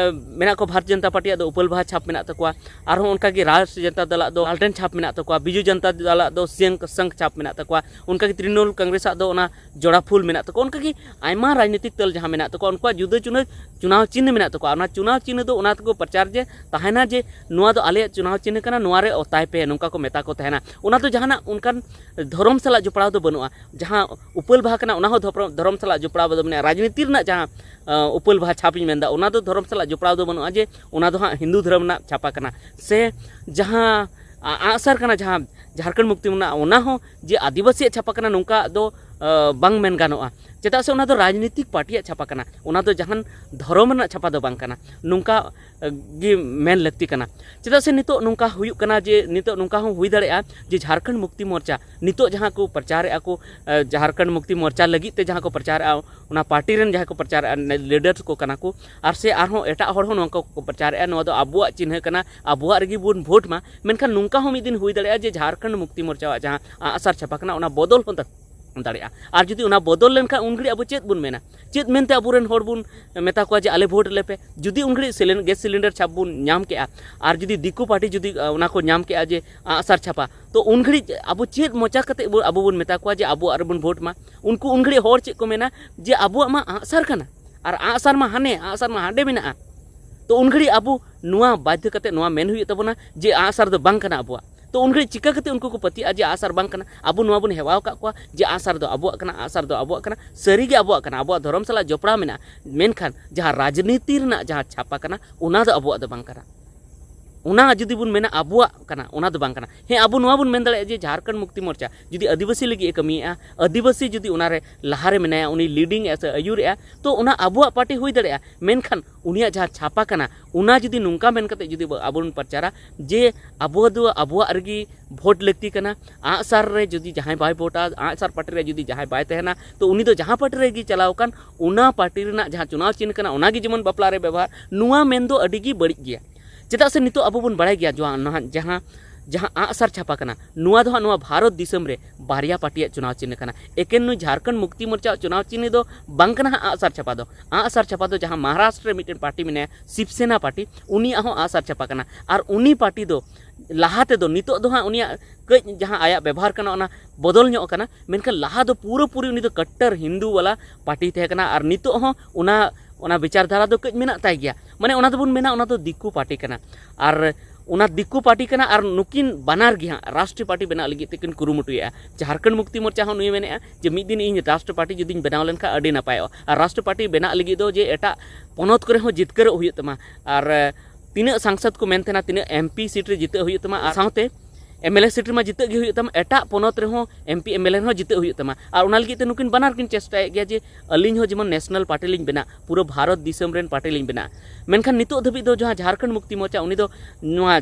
ᱢᱮᱱᱟᱜ ᱠᱚᱣᱟ᱾ ᱵᱷᱟᱨᱚᱛ ᱡᱚᱱᱚᱛᱟ ᱯᱟᱨᱴᱤᱭᱟᱜ ᱫᱚ ᱩᱯᱟᱹᱞ ᱵᱟᱦᱟ ᱪᱷᱟᱯ ᱢᱮᱱᱟᱜ ᱛᱟᱠᱚᱣᱟ, ᱟᱨᱦᱚᱸ ᱚᱱᱠᱟᱜᱮ ᱨᱟᱥᱴᱨᱤᱭᱚ ᱡᱚᱱᱚᱛᱟ ᱫᱚᱞᱟᱜ ᱫᱚ ᱞᱟᱞᱴᱮᱱ ᱪᱷᱟᱯ ᱢᱮᱱᱟᱜ ᱛᱟᱠᱚᱣᱟ, ᱵᱤᱡᱩ ᱡᱚᱱᱚᱛᱟ ᱫᱚᱞᱟᱜ ᱫᱚ ᱥᱤᱭᱟᱝ ᱥᱟᱝ ᱪᱷᱟᱯ ᱢᱮᱱᱟᱜ ᱛᱟᱠᱚᱣᱟ, ᱚᱱᱠᱟᱜᱮ ᱛᱨᱤᱱᱢᱩᱞ ᱠᱚᱝᱜᱨᱮᱥᱟᱜ ᱫᱚ ᱚᱱᱟ ᱡᱚᱲᱟ ᱯᱷᱩᱞ ᱢᱮᱱᱟᱜ ᱛᱟᱠᱚᱣᱟ᱾ ᱚᱱᱠᱟᱜᱮ ᱟᱭᱢᱟ ᱨᱟᱡᱽᱱᱤᱛᱤᱠ ᱫᱚᱞ ᱡᱟᱦᱟᱸ ᱢᱮᱱᱟᱜ ᱛᱟᱠᱚᱣᱟ, ᱩᱱᱠᱩᱣᱟᱜ ᱡᱩᱫᱟᱹ ᱡᱩᱫᱟᱹ ᱪᱩᱱᱟᱣ ᱪᱤᱱᱦᱟᱹ ᱢᱮᱱᱟᱜ ᱛᱟᱠᱚᱣᱟ᱾ ᱚᱱᱟ ᱪᱩᱱᱟᱣ ᱪᱤᱱᱦᱟᱹ ᱫᱚ ᱚᱱᱟ ᱛᱮᱠᱚ ᱯᱨᱚᱪᱟᱨ ᱡᱮ ᱛᱟᱦᱮᱱᱟ ᱡᱮ ᱱᱚᱣᱟ ᱫᱚ ᱟᱞᱮᱭᱟᱜ ᱪᱩᱱᱟᱣ ᱪᱤᱱᱦᱟᱹ ᱠᱟᱱᱟ, ᱱᱚᱣᱟ ᱨᱮ ᱚᱛᱟᱭ ᱯᱮ, ᱱᱚᱝᱠᱟ ᱠᱚ ᱢᱮᱛᱟ ᱠᱚ ᱛᱟᱦᱮᱱᱟ᱾ ᱚᱱᱟ ᱫᱚ ᱡᱟᱦᱟᱱᱟᱜ ᱚᱱᱠᱟᱱ ᱫᱷᱚᱨᱚᱢ ᱥᱟᱞᱟᱜ ᱡᱚᱯᱲᱟᱣ ᱫᱚ ᱵᱟᱹᱱᱩᱜᱼᱟ᱾ ᱡᱟᱦᱟᱸ ᱩᱯᱟᱹᱞ ᱵᱟᱦᱟ ᱠᱟᱱᱟ, ᱚᱱᱟ ᱦᱚᱸ ᱫᱷᱚᱯᱨᱚ- ᱫᱷᱚᱨᱚᱢ ᱥᱟᱞᱟᱜ ᱡᱚᱯᱲᱟᱣ ᱫᱚ ᱢᱮᱱᱟᱜᱼᱟ᱾ ᱨᱟᱡᱽᱱᱤᱛᱤ ᱨᱮᱱᱟᱜ ᱡᱟᱦᱟᱸ ᱩᱯᱟᱹᱞ ᱵᱟᱦᱟ ᱪᱷᱟᱯ ᱤᱧ ᱢᱮᱱᱫᱟ, ᱚᱱᱟ ᱫᱚ ᱫᱷᱚᱨᱚᱢ ᱥᱟᱞᱟᱜ ᱡᱚᱯᱲᱟᱣ ᱫᱚ ᱵᱟᱹᱱᱩᱜᱼᱟ ᱡᱮ ᱚᱱᱟ ᱫᱚ ᱦᱟᱸᱜ ᱦᱤᱱᱫᱩ ᱫᱷᱚᱨᱚᱢ ᱨᱮᱱᱟᱜ ᱪᱷᱟᱯᱟ ᱠᱟᱱᱟ᱾ ᱥᱮ ᱡᱟᱦᱟᱸ ᱟᱸᱜᱼᱥᱟᱨ ᱠᱟᱱᱟ, ᱡᱟᱦᱟᱸ ᱡᱷᱟᱲᱠᱷᱚᱸᱰ ᱢᱩᱠᱛᱤ ᱢᱳᱨᱪᱟ, ᱚᱱᱟ ᱦᱚᱸ ᱡᱮ ᱟᱹᱫᱤᱵᱟᱹᱥᱤᱭᱟᱜ ᱪᱷᱟᱯᱟ ᱠᱟᱱᱟ, ᱱᱚᱝᱠᱟ ᱫᱚ ᱵᱟᱝ ᱢᱮᱱ ᱜᱟᱱᱚᱜᱼᱟ᱾ ᱪᱮᱫᱟᱜ ᱥᱮ ᱚᱱᱟ ᱫᱚ ᱨᱟᱡᱽᱱᱤᱛᱤᱠ ᱯᱟᱨᱴᱤᱭᱟᱜ ᱪᱷᱟᱯᱟ ᱠᱟᱱᱟ, ᱚᱱᱟ ᱫᱚ ᱡᱟᱦᱟᱱ ᱫᱷᱚᱨᱚᱢ ᱨᱮᱱᱟᱜ ᱪᱷᱟᱯᱟ ᱫᱚ ᱵᱟᱝ ᱠᱟᱱᱟ, ᱱᱚᱝᱠᱟ ᱜᱮ ᱢᱮᱱ ᱞᱟᱹᱠᱛᱤ ᱠᱟᱱᱟ᱾ ᱪᱮᱫᱟᱜ ᱥᱮ ᱱᱤᱛᱚᱜ ᱱᱚᱝᱠᱟ ᱦᱩᱭᱩᱜ ᱠᱟᱱᱟ ᱡᱮ ᱱᱤᱛᱚᱜ ᱱᱚᱝᱠᱟ ᱦᱚᱸ ᱦᱩᱭ ᱫᱟᱲᱮᱭᱟᱜᱼᱟ ᱡᱮ ᱡᱷᱟᱲᱠᱷᱚᱸᱰ ᱢᱩᱠᱛᱤ ᱢᱳᱨᱪᱟ ᱱᱤᱛᱚᱜ ᱡᱟᱦᱟᱸ ᱠᱚ ᱯᱨᱚᱪᱟᱨᱮᱫᱼᱟ ᱠᱚ, ᱡᱷᱟᱲᱠᱷᱚᱸᱰ ᱢᱩᱠᱛᱤ ᱢᱳᱨᱪᱟ ᱞᱟᱹᱜᱤᱫ ᱛᱮ ᱡᱟᱦᱟᱸ ᱠᱚ ᱯᱨᱚᱪᱟᱨᱮᱫᱼᱟ, ᱚᱱᱟ ᱯᱟᱨᱴᱤ ᱨᱮᱱ ᱡᱟᱦᱟᱸᱭ ᱠᱚ ᱯᱨᱚᱪᱟᱨᱮᱫᱼᱟ, ᱞᱤᱰᱟᱨᱥ ᱠᱚ ᱠᱟᱱᱟ ᱠᱚ, ᱟᱨ ᱥᱮ ᱟᱨᱦᱚᱸ ᱮᱴᱟᱜ ᱦᱚᱲ ᱦᱚᱸ ᱱᱚᱝᱠᱟ ᱠᱚ ᱯᱨᱚᱪᱟᱨᱮᱫᱼᱟ, ᱱᱚᱣᱟ ᱫᱚ ᱟᱵᱚᱣᱟᱜ ᱪᱤᱱᱦᱟᱹ ᱠᱟᱱᱟ, ᱟᱵᱚᱣᱟᱜ ᱨᱮᱜᱮ ᱵᱚᱱ ᱵᱷᱳᱴ ᱢᱟ᱾ ᱢᱮᱱᱠᱷᱟᱱ ᱱᱚᱝᱠᱟ ᱦᱚᱸ ᱢᱤᱫ ᱫᱤᱱ ᱦᱩᱭ ᱫᱟᱲᱮᱭᱟᱜᱼᱟ ᱡᱮ ᱡᱷᱟᱲᱠᱷᱚᱸᱰ ᱢᱩᱠᱛᱤ ᱢᱳᱨᱪᱟᱣᱟᱜ ᱡᱟᱦᱟᱸ ᱟᱸᱜᱼᱥᱟᱨ ᱪᱷᱟᱯᱟ ᱠᱟᱱᱟ, ᱚᱱᱟ ᱵᱚᱫᱚᱞ ᱦᱚᱸ ᱫᱟᱲᱮᱭᱟᱜᱼᱟ᱾ ᱟᱨ ᱡᱩᱫᱤ ᱚᱱᱟ ᱵᱚᱫᱚᱞ ᱞᱮᱱᱠᱷᱟᱱ, ᱩᱱ ᱜᱷᱟᱹᱲᱤᱡ ᱟᱵᱚ ᱪᱮᱫ ᱵᱚᱱ ᱢᱮᱱᱟ? ᱪᱮᱫ ᱢᱮᱱᱛᱮ ᱟᱵᱚᱨᱮᱱ ᱦᱚᱲ ᱵᱚᱱ ᱢᱮᱛᱟ ᱠᱚᱣᱟ ᱡᱮ ᱟᱞᱮ ᱵᱷᱳᱴ ᱞᱮᱯᱮ? ᱡᱩᱫᱤ ᱩᱱ ᱜᱷᱟᱹᱲᱤᱡ ᱥᱤᱞᱤᱱ- ᱜᱮᱥ ᱥᱤᱞᱤᱱᱰᱟᱨ ᱪᱷᱟᱯ ᱵᱚᱱ ᱧᱟᱢ ᱠᱮᱜᱼᱟ, ᱟᱨ ᱡᱩᱫᱤ ᱫᱤᱠᱩ ᱯᱟᱨᱴᱤ ᱡᱩᱫᱤ ᱚᱱᱟ ᱠᱚ ᱧᱟᱢ ᱠᱮᱜᱼᱟ ᱡᱮ ᱟᱸᱜᱼᱥᱟᱨ ᱪᱷᱟᱯᱟ, ᱛᱚ ᱩᱱ ᱜᱷᱟᱹᱲᱤᱡ ᱟᱵᱚ ᱪᱮᱫ ᱢᱚᱪᱟ ᱠᱟᱛᱮ ᱵᱚ- ᱟᱵᱚ ᱵᱚᱱ ᱢᱮᱛᱟ ᱠᱚᱣᱟ ᱡᱮ ᱟᱵᱚᱣᱟᱜ ᱨᱮᱵᱚᱱ ᱵᱷᱳᱴ ᱢᱟ? ᱩᱱᱠᱩ ᱩᱱ ᱜᱷᱟᱹᱲᱤᱡ ᱦᱚᱲ ᱪᱮᱫ ᱠᱚ ᱢᱮᱱᱟ ᱡᱮ ᱟᱵᱚᱣᱟᱜ ᱢᱟ ᱟᱸᱜᱼᱥᱟᱨ ᱠᱟᱱᱟ, ᱟᱨ ᱟᱸᱜᱼᱥᱟᱨ ᱢᱟ ᱦᱟᱱᱮ, ᱟᱸᱜᱼᱥᱟᱨ ᱢᱟ ᱦᱟᱸᱰᱮ ᱢᱮᱱᱟᱜᱼᱟ᱾ ᱛᱚ ᱩᱱ ᱜᱷᱟᱹᱲᱤᱡ ᱟᱵᱚ ᱱᱚᱣᱟ ᱵᱟᱫᱽᱫᱷᱚ ᱠᱟᱛᱮ ᱱᱚᱣᱟ ᱢᱮᱱ ᱦᱩᱭᱩᱜ ᱛᱟᱵᱚᱱᱟ ᱡᱮ ᱟᱸᱜᱼᱥᱟᱨ ᱫᱚ ᱵᱟᱝ ᱠᱟᱱᱟ ᱟᱵᱚᱣᱟᱜ᱾ ᱛᱚ ᱩᱱ ᱜᱷᱟᱹᱲᱤᱡ ᱪᱤᱠᱟ ᱠᱟᱛᱮ ᱩᱱᱠᱩ ᱠᱚ ᱯᱟᱹᱛᱭᱟᱹᱜᱼᱟ ᱡᱮ ᱟᱸᱜᱼᱥᱟᱨ ᱵᱟᱝ ᱠᱟᱱᱟ? ᱟᱵᱚ ᱱᱚᱣᱟ ᱵᱚᱱ ᱦᱮᱣᱟ ᱟᱠᱟᱫ ᱠᱚᱣᱟ ᱡᱮ ᱟᱸᱜᱼᱥᱟᱨ ᱫᱚ ᱟᱵᱚᱣᱟᱜ ᱠᱟᱱᱟ, ᱟᱸᱜᱼᱥᱟᱨ ᱫᱚ ᱟᱵᱚᱣᱟᱜ ᱠᱟᱱᱟ᱾ ᱥᱟᱹᱨᱤᱜᱮ ᱟᱵᱚᱣᱟᱜ ᱠᱟᱱᱟ, ᱟᱵᱚᱣᱟᱜ ᱫᱷᱚᱨᱚᱢ ᱥᱟᱞᱟᱜ ᱡᱚᱯᱲᱟᱣ ᱢᱮᱱᱟᱜᱼᱟ, ᱢᱮᱱᱠᱷᱟᱱ ᱡᱟᱦᱟᱸ ᱨᱟᱡᱽᱱᱤᱛᱤ ᱨᱮᱱᱟᱜ ᱡᱟᱦᱟᱸ ᱪᱷᱟᱯᱟ ᱠᱟᱱᱟ, ᱚᱱᱟ ᱫᱚ ᱟᱵᱚᱣᱟᱜ ᱫᱚ ᱵᱟᱝ ᱠᱟᱱᱟ᱾ ᱚᱱᱟ ᱡᱩᱫᱤ ᱵᱚᱱ ᱢᱮᱱᱟ ᱟᱵᱚᱣᱟᱜ ᱠᱟᱱᱟ, ᱚᱱᱟ ᱫᱚ ᱵᱟᱝ ᱠᱟᱱᱟ᱾ ᱦᱮᱸ, ᱟᱵᱚ ᱱᱚᱣᱟ ᱵᱚᱱ ᱢᱮᱱ ᱫᱟᱲᱮᱭᱟᱜᱼᱟ ᱡᱮ ᱡᱷᱟᱲᱠᱷᱚᱸᱰ ᱢᱩᱠᱛᱤ ᱢᱳᱨᱪᱟ ᱡᱩᱫᱤ ᱟᱹᱫᱤᱵᱟᱹᱥᱤ ᱞᱟᱹᱜᱤᱫ ᱮ ᱠᱟᱹᱢᱤᱭᱮᱫᱼᱟ, ᱟᱹᱫᱤᱵᱟᱹᱥᱤ ᱡᱩᱫᱤ ᱚᱱᱟᱨᱮ ᱞᱟᱦᱟᱨᱮ ᱢᱮᱱᱟᱭᱟ, ᱩᱱᱤ ᱞᱤᱰᱤᱝ ᱮᱫᱼᱟ ᱥᱮ ᱟᱹᱭᱩᱨᱮᱫᱼᱟ, ᱛᱚ ᱚᱱᱟ ᱟᱵᱚᱣᱟᱜ ᱯᱟᱨᱴᱤ ᱦᱩᱭ ᱫᱟᱲᱮᱭᱟᱜᱼᱟ᱾ ᱢᱮᱱᱠᱷᱟᱱ ᱩᱱᱤᱭᱟᱜ ᱡᱟᱦᱟᱸ ᱪᱷᱟᱯᱟ ᱠᱟᱱᱟ, ᱚᱱᱟ ᱡᱩᱫᱤ ᱱᱚᱝᱠᱟ ᱢᱮᱱ ᱠᱟᱛᱮ ᱡᱩᱫᱤ ᱟᱵᱚ ᱵᱚᱱ ᱯᱨᱚᱪᱟᱨᱟ ᱡᱮ ᱟᱵᱚ ᱫᱚ ᱟᱵᱚᱣᱟᱜ ᱨᱮᱜᱮ ᱵᱷᱳᱴ ᱞᱟᱹᱠᱛᱤ ᱠᱟᱱᱟ, ᱟᱸᱜᱼᱥᱟᱨ ᱨᱮ ᱡᱩᱫᱤ ᱡᱟᱦᱟᱸᱭ ᱵᱟᱭ ᱵᱷᱳᱴᱟ, ᱟᱸᱜᱼᱥᱟᱨ ᱯᱟᱨᱴᱤ ᱨᱮ ᱡᱩᱫᱤ ᱡᱟᱦᱟᱸᱭ ᱵᱟᱭ ᱛᱟᱦᱮᱱᱟ, ᱛᱚ ᱩᱱᱤ ᱫᱚ ᱡᱟᱦᱟᱸ ᱯᱟᱨᱴᱤ ᱨᱮᱜᱮ ᱪᱟᱞᱟᱣ ᱟᱠᱟᱱ, ᱚᱱᱟ ᱯᱟᱨᱴᱤ ᱨᱮᱱᱟᱜ ᱡᱟᱦᱟᱸ ᱪᱩᱱᱟᱣ ᱪᱤᱱᱦᱟᱹ ᱠᱟᱱᱟ, ᱚᱱᱟᱜᱮ ᱡᱮᱢᱚᱱ ᱵᱟᱯᱞᱟ ᱨᱮ ᱵᱮᱵᱚᱦᱟᱨ, ᱱᱚᱣᱟ ᱢᱮᱱ ᱫᱚ ᱟᱹᱰᱤ ᱜᱮ ᱵᱟᱹᱲᱤᱡ ᱜᱮᱭᱟ᱾ ᱪᱮᱫᱟᱜ ᱥᱮ ᱱᱤᱛᱚᱜ ᱟᱵᱚ ᱵᱚᱱ ᱵᱟᱲᱟᱭ ᱜᱮᱭᱟ ᱡᱚ- ᱱᱟᱦᱟᱜ ᱡᱟᱦᱟᱸ ᱡᱟᱦᱟᱸ ᱟᱜᱼᱥᱟᱨ ᱪᱷᱟᱯᱟ ᱠᱟᱱᱟ, ᱱᱚᱣᱟ ᱫᱚ ᱦᱟᱸᱜ ᱱᱚᱣᱟ ᱵᱷᱟᱨᱚᱛ ᱫᱤᱥᱚᱢ ᱨᱮ ᱵᱟᱨᱭᱟ ᱯᱟᱨᱴᱤᱭᱟᱜ ᱪᱩᱱᱟᱣ ᱪᱤᱱᱦᱟᱹ ᱠᱟᱱᱟ᱾ ᱮᱠᱮᱱ ᱱᱩᱭ ᱡᱷᱟᱨᱠᱷᱚᱸᱰ ᱢᱩᱠᱛᱤ ᱢᱳᱨᱪᱟ ᱪᱩᱱᱟᱣ ᱪᱤᱱᱦᱟᱹ ᱫᱚ ᱵᱟᱝ ᱠᱟᱱᱟ ᱦᱟᱸᱜ ᱟᱜᱼᱥᱟᱨ ᱪᱷᱟᱯᱟ ᱫᱚ᱾ ᱟᱜᱼᱥᱟᱨ ᱪᱷᱟᱯᱟ ᱫᱚ ᱡᱟᱦᱟᱸ ᱢᱚᱦᱟᱨᱟᱥᱴᱨᱚ ᱨᱮ ᱢᱤᱫᱴᱮᱱ ᱯᱟᱨᱴᱤ ᱢᱮᱱᱟᱭᱟ, ᱥᱤᱵᱥᱮᱱᱟ ᱯᱟᱨᱴᱤ, ᱩᱱᱤᱭᱟᱜ ᱦᱚᱸ ᱟᱜᱼᱥᱟᱨ ᱪᱷᱟᱯᱟ ᱠᱟᱱᱟ᱾ ᱟᱨ ᱩᱱᱤ ᱯᱟᱨᱴᱤ ᱫᱚ ᱞᱟᱦᱟ ᱛᱮᱫᱚ, ᱱᱤᱛᱚᱜ ᱫᱚ ᱦᱟᱸᱜ ᱩᱱᱤᱭᱟᱜ ᱠᱟᱹᱡ ᱡᱟᱦᱟᱸ ᱟᱭᱟᱜ ᱵᱮᱵᱚᱦᱟᱨ ᱠᱟᱱᱟ, ᱚᱱᱟ ᱵᱚᱫᱚᱞ ᱧᱚᱜ ᱠᱟᱱᱟ, ᱢᱮᱱᱠᱷᱟᱱ ᱞᱟᱦᱟ ᱫᱚ ᱯᱩᱨᱟᱹᱯᱩᱨᱤ ᱩᱱᱤ ᱫᱚ ᱠᱟᱴᱴᱟᱨ ᱦᱤᱱᱫᱩ ᱣᱟᱞᱟ ᱯᱟᱨᱴᱤ ᱛᱟᱦᱮᱸ ᱠᱟᱱᱟ᱾ ᱟᱨ ᱱᱤᱛᱚᱜ ᱦᱚᱸ ᱚᱱᱟ, ᱚᱱᱟ ᱵᱤᱪᱟᱨ ᱫᱷᱟᱨᱟ ᱫᱚ ᱠᱟᱹᱡ ᱢᱮᱱᱟᱜ ᱛᱟᱭ ᱜᱮᱭᱟ᱾ ᱢᱟᱱᱮ, ᱚᱱᱟ ᱫᱚᱵᱚᱱ ᱢᱮᱱᱟ, ᱚᱱᱟ ᱫᱚ ᱫᱤᱠᱩ ᱯᱟᱨᱴᱤ ᱠᱟᱱᱟ᱾ ᱟᱨ ᱚᱱᱟ ᱫᱤᱠᱩ ᱯᱟᱨᱴᱤ ᱠᱟᱱᱟ, ᱟᱨ ᱱᱩᱠᱤᱱ ᱵᱟᱱᱟᱨ ᱜᱮ ᱦᱟᱸᱜ ᱨᱟᱥᱴᱨᱤᱭᱚ ᱯᱟᱨᱴᱤ ᱵᱮᱱᱟᱜ ᱞᱟᱹᱜᱤᱫ ᱛᱮᱠᱤᱱ ᱠᱩᱨᱩᱢᱩᱴᱩᱭᱮᱫᱼᱟ᱾ ᱡᱷᱟᱨᱠᱷᱚᱸᱰ ᱢᱩᱠᱛᱤ ᱢᱳᱨᱪᱟ ᱦᱚᱸ ᱱᱩᱭᱮ ᱢᱮᱱᱮᱫᱼᱟ ᱡᱮ ᱢᱤᱫ ᱫᱤᱱ ᱤᱧ ᱨᱟᱥᱴᱨᱤᱭᱚ ᱯᱟᱨᱴᱤ ᱡᱩᱫᱤᱧ ᱵᱮᱱᱟᱣ ᱞᱮᱱᱠᱷᱟᱱ ᱟᱹᱰᱤ ᱱᱟᱯᱟᱭᱚᱜᱼᱟ᱾ ᱟᱨ ᱨᱟᱥᱴᱨᱤᱭᱚ ᱯᱟᱨᱴᱤ ᱵᱮᱱᱟᱜ ᱞᱟᱹᱜᱤᱫ ᱫᱚ ᱡᱮ ᱮᱴᱟᱜ ᱯᱚᱱᱚᱛ ᱠᱚᱨᱮ ᱦᱚᱸ ᱡᱤᱛᱠᱟᱹᱨᱚᱜ ᱦᱩᱭᱩᱜ ᱛᱟᱢᱟ, ᱟᱨ ᱛᱤᱱᱟᱹᱜ ᱥᱟᱝᱥᱚᱫ ᱠᱚ ᱢᱮᱱ ᱛᱟᱦᱮᱱᱟ, ᱛᱤᱱᱟᱹᱜ ᱮᱢ ᱯᱤ ᱥᱤᱴ ᱨᱮ ᱡᱤᱛᱟᱹᱜ ᱦᱩᱭᱩᱜ ᱛᱟᱢᱟ, ᱟᱨ ᱥᱟᱶᱛᱮ ᱮᱢ ᱮᱞ ᱮ ᱥᱤᱴ ᱨᱮᱢᱟ ᱡᱤᱛᱟᱹᱜ ᱜᱮ ᱦᱩᱭᱩᱜ ᱛᱟᱢᱟ, ᱮᱴᱟᱜ ᱯᱚᱱᱚᱛ ᱨᱮᱦᱚᱸ M P M L A ᱨᱮᱦᱚᱸ ᱡᱤᱛᱟᱹᱜ ᱦᱩᱭᱩᱜ ᱛᱟᱢᱟ᱾ ᱟᱨ ᱚᱱᱟ ᱞᱟᱹᱜᱤᱫ ᱛᱮ ᱱᱩᱠᱤᱱ ᱵᱟᱱᱟᱨ ᱠᱤᱱ ᱪᱮᱥᱴᱟᱭᱮᱫ ᱜᱮᱭᱟ ᱡᱮ ᱟᱹᱞᱤᱧ ᱦᱚᱸ ᱡᱮᱢᱚᱱ ᱱᱮᱥᱱᱟᱞ ᱯᱟᱨᱴᱤ ᱞᱤᱧ ᱵᱮᱱᱟᱜ, ᱯᱩᱨᱟᱹ ᱵᱷᱟᱨᱚᱛ ᱫᱤᱥᱚᱢ ᱨᱮᱱ ᱯᱟᱨᱴᱤ ᱞᱤᱧ ᱵᱮᱱᱟᱜ᱾ ᱢᱮᱱᱠᱷᱟᱱ ᱱᱤᱛᱚᱜ ᱫᱷᱟᱹᱵᱤᱡ ᱫᱚ ᱡᱟᱦᱟᱸ ᱡᱷᱟᱨᱠᱷᱚᱸᱰ ᱢᱩᱠᱛᱤ ᱢᱳᱨᱪᱟ, ᱩᱱᱤ ᱫᱚ ᱱᱚᱣᱟ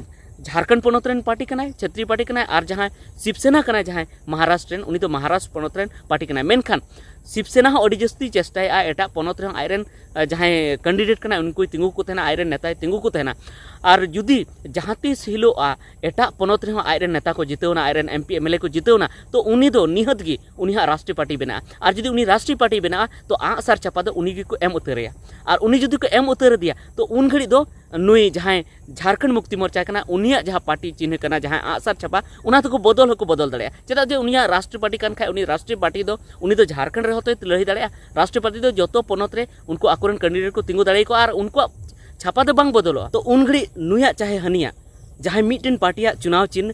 ᱡᱷᱟᱨᱠᱷᱚᱸᱰ ᱯᱚᱱᱚᱛ ᱨᱮᱱ ᱯᱟᱨᱴᱤ ᱠᱟᱱᱟᱭ, ᱪᱷᱟᱹᱛᱨᱤ ᱯᱟᱨᱴᱤ ᱠᱟᱱᱟᱭ, ᱟᱨ ᱡᱟᱦᱟᱸᱭ ᱥᱤᱵᱥᱮᱱᱟ ᱠᱟᱱᱟᱭ, ᱡᱟᱦᱟᱸᱭ ᱢᱚᱦᱟᱨᱟᱥᱴᱨᱚ ᱨᱮᱱ, ᱩᱱᱤ ᱫᱚ ᱢᱚᱦᱟᱨᱟᱥᱴᱨᱚ ᱯᱚᱱᱚᱛ ᱨᱮᱱ ᱯᱟᱨᱴᱤ ᱠᱟᱱᱟᱭ᱾ ᱢᱮᱱᱠᱷᱟᱱ ᱥᱤᱵᱥᱮᱱᱟ ᱦᱚᱸ ᱟᱹᱰᱤ ᱡᱟᱹᱥᱛᱤ ᱪᱮᱥᱴᱟᱭᱮᱫᱼᱟ ᱮᱴᱟᱜ ᱯᱚᱱᱚᱛ ᱨᱮᱦᱚᱸ ᱟᱡᱨᱮᱱ, ᱟᱸ, ᱡᱟᱦᱟᱸᱭ ᱠᱮᱱᱰᱤᱰᱮᱴ ᱠᱟᱱᱟᱭ, ᱩᱱᱠᱩᱭ ᱛᱤᱸᱜᱩ ᱠᱚ ᱛᱟᱦᱮᱱᱟ, ᱟᱡᱨᱮᱱ ᱱᱮᱛᱟᱭ ᱛᱤᱸᱜᱩ ᱠᱚ ᱛᱟᱦᱮᱱᱟ᱾ ᱟᱨ ᱡᱩᱫᱤ ᱡᱟᱦᱟᱸ ᱛᱤᱥ ᱦᱤᱞᱳᱜᱼᱟ ᱮᱴᱟᱜ ᱯᱚᱱᱚᱛ ᱨᱮᱦᱚᱸ ᱟᱡᱨᱮᱱ ᱱᱮᱛᱟ ᱠᱚ ᱡᱤᱛᱟᱹᱣᱱᱟ, ᱟᱡᱨᱮᱱ M P M L A ᱠᱚ ᱡᱤᱛᱟᱹᱣᱱᱟ, ᱛᱚ ᱩᱱᱤ ᱫᱚ ᱱᱤᱦᱟᱹᱛ ᱜᱮ ᱩᱱᱤ ᱦᱟᱸᱜ ᱨᱟᱥᱴᱨᱤᱭᱚ ᱯᱟᱨᱴᱤ ᱵᱮᱱᱟᱜᱼᱟ᱾ ᱟᱨ ᱡᱩᱫᱤ ᱩᱱᱤ ᱨᱟᱥᱴᱨᱤᱭᱚ ᱯᱟᱨᱴᱤ ᱵᱮᱱᱟᱜᱼᱟ, ᱛᱚ ᱟᱸᱜ ᱥᱟᱨ ᱪᱷᱟᱯᱟ ᱫᱚ ᱩᱱᱤ ᱜᱮᱠᱚ ᱮᱢ ᱩᱛᱟᱹᱨᱮᱭᱟ᱾ ᱟᱨ ᱩᱱᱤ ᱡᱩᱫᱤ ᱠᱚ ᱮᱢ ᱩᱛᱟᱹᱨ ᱟᱫᱮᱭᱟ, ᱛᱚ ᱩᱱ ᱜᱷᱟᱹᱲᱤᱡ ᱫᱚ ᱱᱩᱭ ᱡᱟᱦᱟᱸᱭ ᱡᱷᱟᱨᱠᱷᱚᱸᱰ ᱢᱩᱠᱛᱤ ᱢᱳᱨᱪᱟ ᱠᱟᱱᱟ, ᱩᱱᱤᱭᱟᱜ ᱡᱟᱦᱟᱸ ᱯᱟᱨᱴᱤ ᱪᱤᱱᱦᱟᱹ ᱠᱟᱱᱟ, ᱡᱟᱦᱟᱸ ᱟᱸᱜ ᱥᱟᱨ ᱪᱷᱟᱯᱟ, ᱚᱱᱟ ᱛᱮᱠᱚ ᱵᱚᱫᱚᱞ ᱦᱚᱸᱠᱚ ᱵᱚᱫᱚᱞ ᱫᱟᱲᱮᱭᱟᱜᱼᱟ᱾ ᱪᱮᱫᱟᱜ ᱡᱮ ᱩᱱᱤᱭᱟᱜ ᱨᱟᱥᱴᱨᱤᱭᱚ ᱯᱟᱨᱴᱤ ᱠᱟᱱ ᱠᱷᱟᱡ, ᱩᱱᱤ ᱨᱟᱥᱴᱨᱤᱭᱚ ᱯᱟᱨᱴᱤ ᱫᱚ, ᱩᱱᱤ ᱫᱚ ᱡᱷᱟᱨᱠᱷᱚᱸᱰ ᱨᱮᱦᱚᱸ ᱛᱚᱭ ᱞᱟᱹᱲᱦᱟᱹᱭ ᱫᱟᱲᱮᱭᱟᱜᱼᱟ, ᱨᱟᱥᱴᱨᱤᱭᱚ ᱯᱟᱨᱴᱤ ᱫᱚ ᱡᱚᱛᱚ ᱯᱚᱱᱚᱛ ᱨᱮ ᱩᱱᱠᱩ ᱟᱠᱚᱨᱮᱱ ᱠᱮᱱᱰᱤᱰᱮᱴ ᱠᱚ ᱛᱤᱸᱜᱩ ᱫᱟᱲᱮᱭᱟᱠᱚᱣᱟ ᱟᱨ ᱩᱱᱠᱩᱣᱟᱜ ᱪᱷᱟᱯᱟ ᱫᱚ ᱵᱟᱝ ᱵᱚᱫᱚᱞᱚᱜᱼᱟ᱾ ᱛᱚ ᱩᱱ ᱜᱷᱟᱹᱲᱤᱡ ᱱᱩᱭᱟᱜ ᱪᱟᱦᱮ ᱦᱟᱹᱱᱤᱭᱟᱜ, ᱡᱟᱦᱟᱸᱭ ᱢᱤᱫᱴᱮᱱ ᱯᱟᱨᱴᱤᱭᱟᱜ ᱪᱩᱱᱟᱣ ᱪᱤᱱ,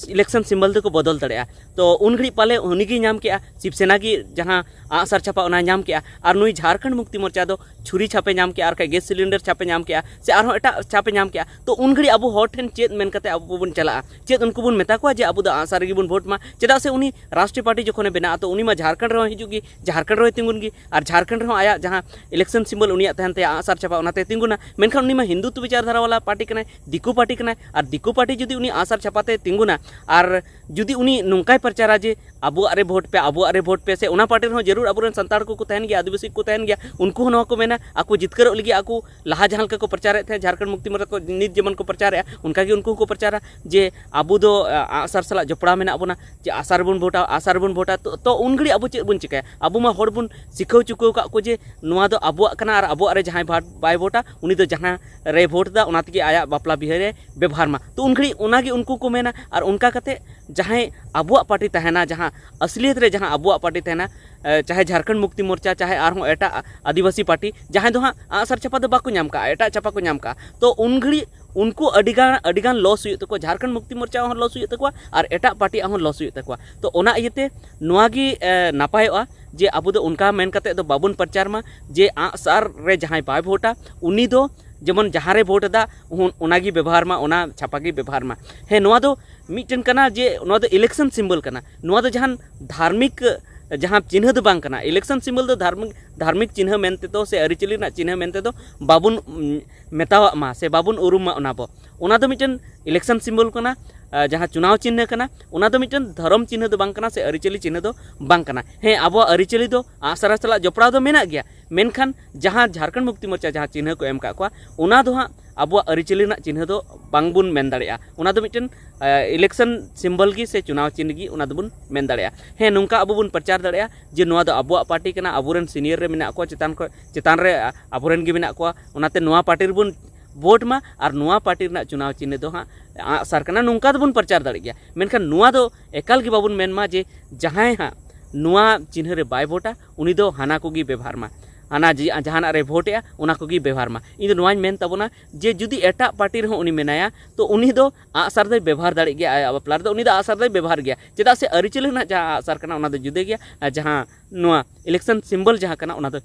ᱤᱞᱮᱠᱥᱚᱱ ᱥᱤᱢᱵᱚᱞ ᱫᱚᱠᱚ ᱵᱚᱫᱚᱞ ᱫᱟᱲᱮᱭᱟᱜᱼᱟ᱾ ᱛᱚ ᱩᱱ ᱜᱷᱟᱹᱲᱤᱡ ᱯᱟᱞᱮ ᱩᱱᱤᱜᱮᱭ ᱧᱟᱢ ᱠᱮᱜᱼᱟ, ᱥᱤᱵᱥᱮᱱᱟ ᱜᱮ ᱡᱟᱦᱟᱸ ᱟᱸᱜ ᱥᱟᱨ ᱪᱷᱟᱯᱟ ᱚᱱᱟᱭ ᱧᱟᱢ ᱠᱮᱜᱼᱟ, ᱟᱨ ᱱᱩᱭ ᱡᱷᱟᱨᱠᱷᱚᱸᱰ ᱢᱩᱠᱛᱤ ᱢᱳᱨᱪᱟ ᱫᱚ ᱪᱷᱩᱨᱤ ᱪᱷᱟᱯᱮ ᱧᱟᱢ ᱠᱮᱜᱼᱟ, ᱟᱨ ᱵᱟᱠᱷᱟᱡ ᱜᱮᱥ ᱥᱤᱞᱤᱱᱰᱟᱨ ᱪᱷᱟᱯᱮ ᱧᱟᱢ ᱠᱮᱜᱼᱟ, ᱥᱮ ᱟᱨᱦᱚᱸ ᱮᱴᱟᱜ ᱪᱷᱟᱯᱮ ᱧᱟᱢ ᱠᱮᱜᱼᱟ᱾ ᱛᱚ ᱩᱱ ᱜᱷᱟᱹᱲᱤᱡ ᱟᱵᱚ ᱦᱚᱲ ᱴᱷᱮᱱ ᱪᱮᱫ ᱢᱮᱱ ᱠᱟᱛᱮ ᱟᱵᱚ ᱵᱚᱱ ᱪᱟᱞᱟᱜᱼᱟ? ᱪᱮᱫ ᱩᱱᱠᱩ ᱵᱚᱱ ᱢᱮᱛᱟ ᱠᱚᱣᱟ ᱡᱮ ᱟᱵᱚ ᱫᱚ ᱟᱸᱜ ᱥᱟᱨ ᱨᱮᱜᱮ ᱵᱚᱱ ᱵᱷᱳᱴ ᱢᱟ? ᱪᱮᱫᱟᱜ ᱥᱮ ᱩᱱᱤ ᱨᱟᱥᱴᱨᱤᱭᱚ ᱯᱟᱨᱴᱤ ᱡᱚᱠᱷᱚᱱᱮ ᱵᱮᱱᱟᱜᱼᱟ, ᱛᱚ ᱩᱱᱤ ᱢᱟ ᱡᱷᱟᱨᱠᱷᱚᱸᱰ ᱨᱮᱦᱚᱸ ᱦᱤᱡᱩᱜ ᱜᱮ, ᱡᱷᱟᱨᱠᱷᱚᱸᱰ ᱨᱮᱦᱚᱸᱭ ᱛᱤᱸᱜᱩᱱ ᱜᱮ, ᱟᱨ ᱡᱷᱟᱨᱠᱷᱚᱸᱰ ᱨᱮᱦᱚᱸ ᱟᱭᱟᱜ ᱡᱟᱦᱟᱸ ᱤᱞᱮᱠᱥᱚᱱ ᱥᱤᱢᱵᱚᱞ ᱩᱱᱤᱭᱟᱜ ᱛᱟᱦᱮᱱ ᱛᱟᱭᱟ, ᱟᱸᱜ ᱥᱟᱨ ᱪᱷᱟᱯᱟ, ᱚᱱᱟᱛᱮ ᱛᱤᱸᱜᱩᱱᱟ᱾ ᱢᱮᱱᱠᱷᱟᱱ ᱩᱱᱤ ᱢᱟ ᱦᱤᱱᱫᱩᱛᱛᱚ ᱵᱤᱪᱟᱨ ᱫᱷᱟᱨᱟ ᱣᱟᱞᱟ ᱯᱟᱨᱴᱤ ᱠᱟᱱᱟᱭ, ᱫᱤᱠᱩ ᱯᱟᱨᱴᱤ ᱠᱟᱱᱟᱭ, ᱟᱨ ᱫᱤᱠᱩ ᱯᱟᱨᱴᱤ ᱡᱩᱫᱤ ᱩᱱᱤ ᱟᱸᱜ ᱥᱟᱨ ᱪᱷᱟᱯᱟ ᱛᱮ ᱛᱤᱸᱜᱩᱱᱟ, ᱟᱨ ᱡᱩᱫᱤ ᱩᱱᱤ ᱱᱚᱝᱠᱟᱭ ᱯᱨᱚᱪᱟᱨᱟ ᱡᱮ ᱟᱵᱚᱣᱟᱜ ᱨᱮ ᱵᱷᱳᱴ ᱯᱮ, ᱟᱵᱚᱣᱟᱜ ᱨᱮ ᱵᱷᱳᱴ ᱯᱮ, ᱥᱮ ᱚᱱᱟ ᱯᱟᱨᱴᱤ ᱨᱮᱦᱚᱸ ᱡᱟᱹᱨᱩᱲ ᱟᱵᱚᱨᱮᱱ ᱥᱟᱱᱛᱟᱲ ᱠᱚᱠᱚ ᱛᱟᱦᱮᱱ ᱜᱮᱭᱟ, ᱟᱹᱫᱤᱵᱟᱹᱥᱤ ᱠᱚ ᱛᱟᱦᱮᱱ ᱜᱮᱭᱟ, ᱩᱱᱠᱩ ᱦᱚᱸ ᱱᱚᱣᱟ ᱠᱚ ᱢᱮᱱᱟ, ᱟᱠᱚ ᱡᱤᱛᱠᱟᱹᱨᱚᱜ ᱞᱟᱹᱜᱤᱫ ᱟᱠᱚ ᱞᱟᱦᱟ ᱡᱟᱦᱟᱸ ᱞᱮᱠᱟ ᱠᱚ ᱯᱨᱚᱪᱟᱨᱮᱫ ᱛᱟᱦᱮᱸᱫ, ᱡᱷᱟᱨᱠᱷᱚᱸᱰ ᱢᱩᱠᱛᱤ ᱢᱳᱨᱪᱟ ᱠᱚ ᱱᱤᱛ ᱡᱮᱢᱚᱱ ᱠᱚ ᱯᱨᱚᱪᱟᱨᱮᱫᱼᱟ, ᱚᱱᱠᱟ ᱜᱮ ᱩᱱᱠᱩ ᱦᱚᱸᱠᱚ ᱯᱨᱚᱪᱟᱨᱟ ᱡᱮ ᱟᱵᱚ ᱫᱚ, ᱟ, ᱟᱜᱼᱥᱟᱨ ᱥᱟᱞᱟᱜ ᱡᱚᱯᱲᱟᱣ ᱢᱮᱱᱟᱜ ᱵᱚᱱᱟ, ᱡᱮ ᱟᱜᱼᱥᱟᱨ ᱵᱚᱱ ᱵᱷᱳᱴᱟ, ᱟᱜᱼᱥᱟᱨ ᱵᱚᱱ ᱵᱷᱳᱴᱟ᱾ ᱛᱚ, ᱛᱚ ᱩᱱ ᱜᱷᱟᱹᱲᱤᱡ ᱟᱵᱚ ᱪᱮᱫ ᱵᱚᱱ ᱪᱤᱠᱟᱹᱭᱟ? ᱟᱵᱚ ᱢᱟ ᱦᱚᱲ ᱵᱚᱱ ᱥᱤᱠᱷᱟᱹᱣ ᱪᱩᱠᱟᱹᱣ ᱟᱠᱟᱫ ᱠᱚ ᱡᱮ ᱱᱚᱣᱟ ᱫᱚ ᱟᱵᱚᱣᱟᱜ ᱠᱟᱱᱟ ᱟᱨ ᱟᱵᱚᱣᱟᱜ ᱨᱮ ᱡᱟᱦᱟᱸᱭ ᱵᱷᱟᱴ ᱵᱟᱭ ᱵᱷᱳᱴᱟ, ᱩᱱᱤ ᱫᱚ ᱡᱟᱦᱟᱸ ᱨᱮᱭ ᱵᱷᱳᱴ ᱮᱫᱟ, ᱚᱱᱟ ᱛᱮᱜᱮ ᱟᱭᱟᱜ ᱵᱟᱯᱞᱟ ᱵᱤᱦᱟᱹ ᱨᱮ ᱵᱮᱵᱚᱦᱟᱨ ᱢᱟ᱾ ᱛᱚ ᱩᱱ ᱜᱷᱟᱹᱲᱤᱡ ᱚᱱᱟᱜᱮ ᱩᱱᱠᱩ ᱠᱚ ᱢᱮᱱᱟ᱾ ᱟᱨ ᱚᱱᱠᱟ ᱠᱟᱛᱮ ᱡᱟᱦᱟᱸᱭ ᱟᱵᱚᱣᱟᱜ ᱯᱟᱨᱴᱤ ᱛᱟᱦᱮᱱᱟ, ᱡᱟᱦᱟᱸ ᱟᱥᱞᱤᱭᱟᱛ ᱨᱮ ᱡᱟᱦᱟᱸ ᱟᱵᱚᱣᱟᱜ ᱯᱟᱨᱴᱤ ᱛᱟᱦᱮᱱᱟ, ᱮ, ᱪᱟᱦᱮ ᱡᱷᱟᱨᱠᱷᱚᱸᱰ ᱢᱩᱠᱛᱤ ᱢᱳᱨᱪᱟ, ᱪᱟᱦᱮ ᱟᱨᱦᱚᱸ ᱮᱴᱟᱜ ᱟᱹᱫᱤᱵᱟᱹᱥᱤ ᱯᱟᱨᱴᱤ, ᱡᱟᱦᱟᱸᱭ ᱫᱚ ᱦᱟᱸᱜ ᱟᱜᱼᱥᱟᱨ ᱪᱷᱟᱯᱟ ᱫᱚ ᱵᱟᱠᱚ ᱧᱟᱢ ᱠᱟᱜᱼᱟ, ᱮᱴᱟᱜ ᱪᱷᱟᱯᱟ ᱠᱚ ᱧᱟᱢ ᱠᱟᱜᱼᱟ, ᱛᱚ ᱩᱱ ᱜᱷᱟᱹᱲᱤᱡ ᱩᱱᱠᱩ ᱟᱹᱰᱤᱜᱟᱱ, ᱟᱹᱰᱤᱜᱟᱱ ᱞᱚᱥ ᱦᱩᱭᱩᱜ ᱛᱟᱠᱚᱣᱟ, ᱡᱷᱟᱨᱠᱷᱚᱸᱰ ᱢᱩᱠᱛᱤ ᱢᱳᱨᱪᱟ ᱦᱚᱸ ᱞᱚᱥ ᱦᱩᱭᱩᱜ ᱛᱟᱠᱚᱣᱟ ᱟᱨ ᱮᱴᱟᱜ ᱯᱟᱨᱴᱤᱭᱟᱜ ᱦᱚᱸ ᱞᱚᱥ ᱦᱩᱭᱩᱜ ᱛᱟᱠᱚᱣᱟ᱾ ᱛᱚ ᱚᱱᱟ ᱤᱭᱟᱹᱛᱮ ᱱᱚᱣᱟ ᱜᱮ, ᱮ, ᱱᱟᱯᱟᱭᱚᱜᱼᱟ ᱡᱮ ᱟᱵᱚ ᱫᱚ ᱚᱱᱠᱟ ᱢᱮᱱ ᱠᱟᱛᱮ ᱫᱚ ᱵᱟᱵᱚᱱ ᱯᱨᱚᱪᱟᱨ ᱢᱟ ᱡᱮ ᱟᱜᱼᱥᱟᱨ ᱨᱮ ᱡᱟᱦᱟᱸᱭ ᱵᱟᱭ ᱵᱷᱳᱴᱟ, ᱩᱱᱤ ᱫᱚ ᱡᱮᱢᱚᱱ ᱡᱟᱦᱟᱸ ᱨᱮ ᱵᱷᱳᱴ ᱮᱫᱟ, ᱚᱱ-, ᱚᱱᱟᱜᱮ ᱵᱮᱵᱚᱦᱟᱨ ᱢᱟ, ᱚᱱᱟ ᱪᱷᱟᱯᱟ ᱜᱮ ᱵᱮᱵᱚᱦᱟᱨ ᱢᱟ᱾ ᱦᱮᱸ, ᱱᱚᱣᱟ ᱫᱚ ᱢᱤᱫᱴᱮᱱ ᱠᱟᱱᱟ ᱡᱮ ᱱᱚᱣᱟ ᱫᱚ election symbol ᱠᱟᱱᱟ, ᱱᱚᱣᱟ ᱫᱚ ᱡᱟᱦᱟᱱ ᱫᱷᱟᱨᱢᱤᱠ, ᱡᱟᱦᱟᱸ ᱪᱤᱱᱦᱟᱹ ᱫᱚ ᱵᱟᱝ ᱠᱟᱱᱟ᱾ Election symbol ᱫᱚ ᱫᱷᱟᱨᱢᱤᱠ, ᱫᱷᱟᱨᱢᱤᱠ ᱪᱤᱱᱦᱟᱹ ᱢᱮᱱᱛᱮ ᱫᱚ ᱥᱮ ᱟᱹᱨᱤᱪᱟᱹᱞᱤ ᱨᱮᱱᱟᱜ ᱪᱤᱱᱦᱟᱹ ᱢᱮᱱᱛᱮ ᱫᱚ ᱵᱟᱵᱚᱱ, ᱩᱢ, ᱢᱮᱛᱟᱣᱟᱜ ᱢᱟ ᱥᱮ ᱵᱟᱵᱚᱱ ᱩᱨᱩᱢ ᱢᱟ ᱚᱱᱟ ᱵᱚ᱾ ᱚᱱᱟ ᱫᱚ ᱢᱤᱫᱴᱮᱱ election symbol ᱠᱟᱱᱟ, ᱟ, ᱡᱟᱦᱟᱸ ᱪᱩᱱᱟᱣ ᱪᱤᱱᱦᱟᱹ ᱠᱟᱱᱟ, ᱚᱱᱟ ᱫᱚ ᱢᱤᱫᱴᱮᱱ ᱫᱷᱚᱨᱚᱢ ᱪᱤᱱᱦᱟᱹ ᱫᱚ ᱵᱟᱝ ᱠᱟᱱᱟ ᱥᱮ ᱟᱹᱨᱤᱪᱟᱹᱞᱤ ᱪᱤᱱᱦᱟᱹ ᱫᱚ ᱵᱟᱝ ᱠᱟᱱᱟ᱾ ᱦᱮᱸ, ᱟᱵᱚᱣᱟᱜ ᱟᱹᱨᱤᱪᱟᱹᱞᱤ ᱫᱚ ᱟᱜᱼᱥᱟᱨ ᱥᱟᱞᱟᱜ ᱡᱚᱯᱲᱟᱣ ᱫᱚ ᱢᱮᱱᱟᱜ ᱜᱮᱭᱟ, ᱢᱮᱱᱠᱷᱟᱱ ᱡᱟᱦᱟᱸ ᱡᱷᱟᱨᱠᱷᱚᱸᱰ ᱢᱩᱠᱛᱤ ᱢᱳᱨᱪᱟ ᱡᱟᱦᱟᱸ ᱪᱤᱱᱦᱟᱹ ᱠᱚ ᱮᱢ ᱠᱟᱜ ᱠᱚᱣᱟ, ᱚᱱᱟ ᱫᱚ ᱦᱟᱸᱜ ᱟᱵᱚᱣᱟᱜ ᱟᱹᱨᱤᱪᱟᱹᱞᱤ ᱨᱮᱱᱟᱜ ᱪᱤᱱᱦᱟᱹ ᱫᱚ ᱵᱟᱝᱵᱚᱱ ᱢᱮᱱ ᱫᱟᱲᱮᱭᱟᱜᱼᱟ᱾ ᱚᱱᱟ ᱫᱚ ᱢᱤᱫᱴᱮᱱ, ᱟ, election symbol ᱜᱮ ᱥᱮ ᱪᱩᱱᱟᱣ ᱪᱤᱱᱦᱟᱹ ᱜᱮ ᱚᱱᱟ ᱫᱚᱵᱚᱱ ᱢᱮᱱ ᱫᱟᱲᱮᱭᱟᱜᱼᱟ᱾ ᱦᱮᱸ, ᱱᱚᱝᱠᱟ ᱟᱵᱚ ᱵᱚᱱ ᱯᱨᱚᱪᱟᱨ ᱫᱟᱲᱮᱭᱟᱜᱼᱟ ᱡᱮ ᱱᱚᱣᱟ ᱫᱚ ᱟᱵᱚᱣᱟᱜ ᱯᱟᱨᱴᱤ ᱠᱟᱱᱟ, ᱟᱵᱚᱨᱮᱱ senior ᱨᱮ ᱢᱮᱱᱟᱜ ᱠᱚᱣᱟ, ᱪᱮᱛᱟᱱ ᱠᱷᱚᱱ, ᱪᱮᱛᱟᱱ ᱨᱮ, ᱟ, ᱟᱵᱚᱨᱮᱱ ᱜᱮ ᱢᱮᱱᱟᱜ ᱠᱚᱣᱟ, ᱚᱱᱟᱛᱮ ᱱᱚᱣᱟ ᱯᱟᱨᱴᱤ ᱨᱮᱵᱚᱱ ᱵᱷᱳᱴ ᱢᱟ ᱟᱨ ᱱᱚᱣᱟ ᱯᱟᱨᱴᱤ ᱨᱮᱱᱟᱜ ᱪᱩᱱᱟᱣ ᱪᱤᱱᱦᱟᱹ ᱫᱚ ᱦᱟᱸᱜ ᱟᱜᱼᱥᱟᱨ ᱠᱟᱱᱟ, ᱱᱚᱝᱠᱟ ᱫᱚᱵᱚᱱ ᱯᱨᱚᱪᱟᱨ ᱫᱟᱲᱮᱜ ᱜᱮᱭᱟ᱾ ᱢᱮᱱᱠᱷᱟᱱ ᱱᱚᱣᱟ ᱫᱚ ᱮᱠᱟᱞ ᱜᱮ ᱵᱟᱵᱚᱱ ᱢᱮᱱ ᱢᱟ ᱡᱮ ᱡᱟᱦᱟᱸᱭ ᱦᱟᱸᱜ ᱱᱚᱣᱟ ᱪᱤᱱᱦᱟᱹ ᱨᱮ ᱵᱟᱭ ᱵᱷᱳᱴᱟ, ᱩᱱᱤ ᱫᱚ ᱦᱟᱱᱟ ᱠᱚᱜᱮ ᱵᱮᱵᱚᱦᱟᱨ ᱢᱟ, ᱦᱟᱱᱟ ᱡᱮ ᱡᱟᱦᱟᱱᱟᱜ ᱨᱮ ᱵᱷᱳᱴ ᱮᱜᱼᱟ, ᱚᱱᱟ ᱠᱚᱜᱮ ᱵᱮᱵᱚᱦᱟᱨ ᱢᱟ᱾ ᱤᱧ ᱫᱚ ᱱᱚᱣᱟᱧ ᱢᱮᱱ ᱛᱟᱵᱚᱱᱟ ᱡᱮ ᱡᱩᱫᱤ ᱮᱴᱟᱜ ᱯᱟᱨᱴᱤ ᱨᱮᱦᱚᱸ ᱩᱱᱤ ᱢᱮᱱᱟᱭᱟ, ᱛᱚ ᱩᱱᱤ ᱫᱚ ᱟᱜᱼᱥᱟᱨ ᱫᱚᱭ ᱵᱮᱵᱚᱦᱟᱨ ᱫᱟᱲᱮᱜ ᱜᱮᱭᱟ ᱟᱭᱟᱜ ᱵᱟᱯᱞᱟ ᱨᱮᱫᱚ, ᱩᱱᱤ ᱫᱚ ᱟᱜᱼᱥᱟᱨ ᱫᱚᱭ ᱵᱮᱵᱚᱦᱟᱨ ᱜᱮᱭᱟ᱾ ᱪᱮᱫᱟᱜ ᱥᱮ ᱟᱹᱨᱤᱪᱟᱹᱞᱤ ᱨᱮᱱᱟᱜ ᱡᱟᱦᱟᱸ ᱟᱜᱼᱥᱟᱨ ᱠᱟᱱᱟ, ᱚᱱᱟ ᱫᱚ ᱡᱩᱫᱟᱹ ᱜᱮᱭᱟ, ᱟᱨ ᱡᱟᱦᱟᱸ ᱱᱚᱣᱟ election symbol ᱡᱟᱦᱟᱸ ᱠᱟᱱᱟ, ᱚᱱᱟ ᱫᱚ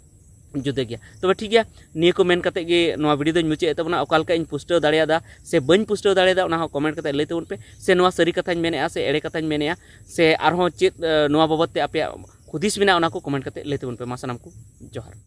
ᱡᱩᱫᱟᱹ ᱜᱮᱭᱟ᱾ ᱛᱚᱵᱮ ᱴᱷᱤᱠ ᱜᱮᱭᱟ, ᱱᱤᱭᱟᱹ ᱠᱚ ᱢᱮᱱ ᱠᱟᱛᱮ ᱜᱮ ᱱᱚᱣᱟ video ᱫᱚᱧ ᱢᱩᱪᱟᱹᱫ ᱮᱫ ᱛᱟᱵᱚᱱᱟ᱾ ᱚᱠᱟ ᱞᱮᱠᱟ ᱤᱧ ᱯᱩᱥᱴᱟᱹᱣ ᱫᱟᱲᱮᱭᱟᱫᱟ ᱥᱮ ᱵᱟᱹᱧ ᱯᱩᱥᱴᱟᱹᱣ ᱫᱟᱲᱮᱭᱟᱫᱟ, ᱚᱱᱟ ᱦᱚᱸ comment ᱠᱟᱛᱮ ᱞᱟᱹᱭ ᱛᱟᱵᱚᱱ ᱯᱮ, ᱥᱮ ᱱᱚᱣᱟ ᱥᱟᱹᱨᱤ ᱠᱟᱛᱷᱟᱧ ᱢᱮᱱᱮᱫᱼᱟ ᱥᱮ ᱮᱲᱮ ᱠᱟᱛᱷᱟᱧ ᱢᱮᱱᱮᱫᱼᱟ, ᱥᱮ ᱟᱨᱦᱚᱸ ᱪᱮᱫ, ᱮ, ᱱᱚᱣᱟ ᱵᱟᱵᱚᱫ ᱛᱮ ᱟᱯᱮᱭᱟᱜ ᱦᱩᱫᱤᱥ ᱢᱮᱱᱟᱜᱼᱟ, ᱚᱱᱟ ᱠᱚ comment ᱠᱟᱛᱮ ᱞᱟᱹᱭ ᱛᱟᱵᱚᱱ ᱯᱮ᱾ ᱢᱟ ᱥᱟᱱᱟᱢ ᱠᱚ ᱡᱚᱦᱟᱨ᱾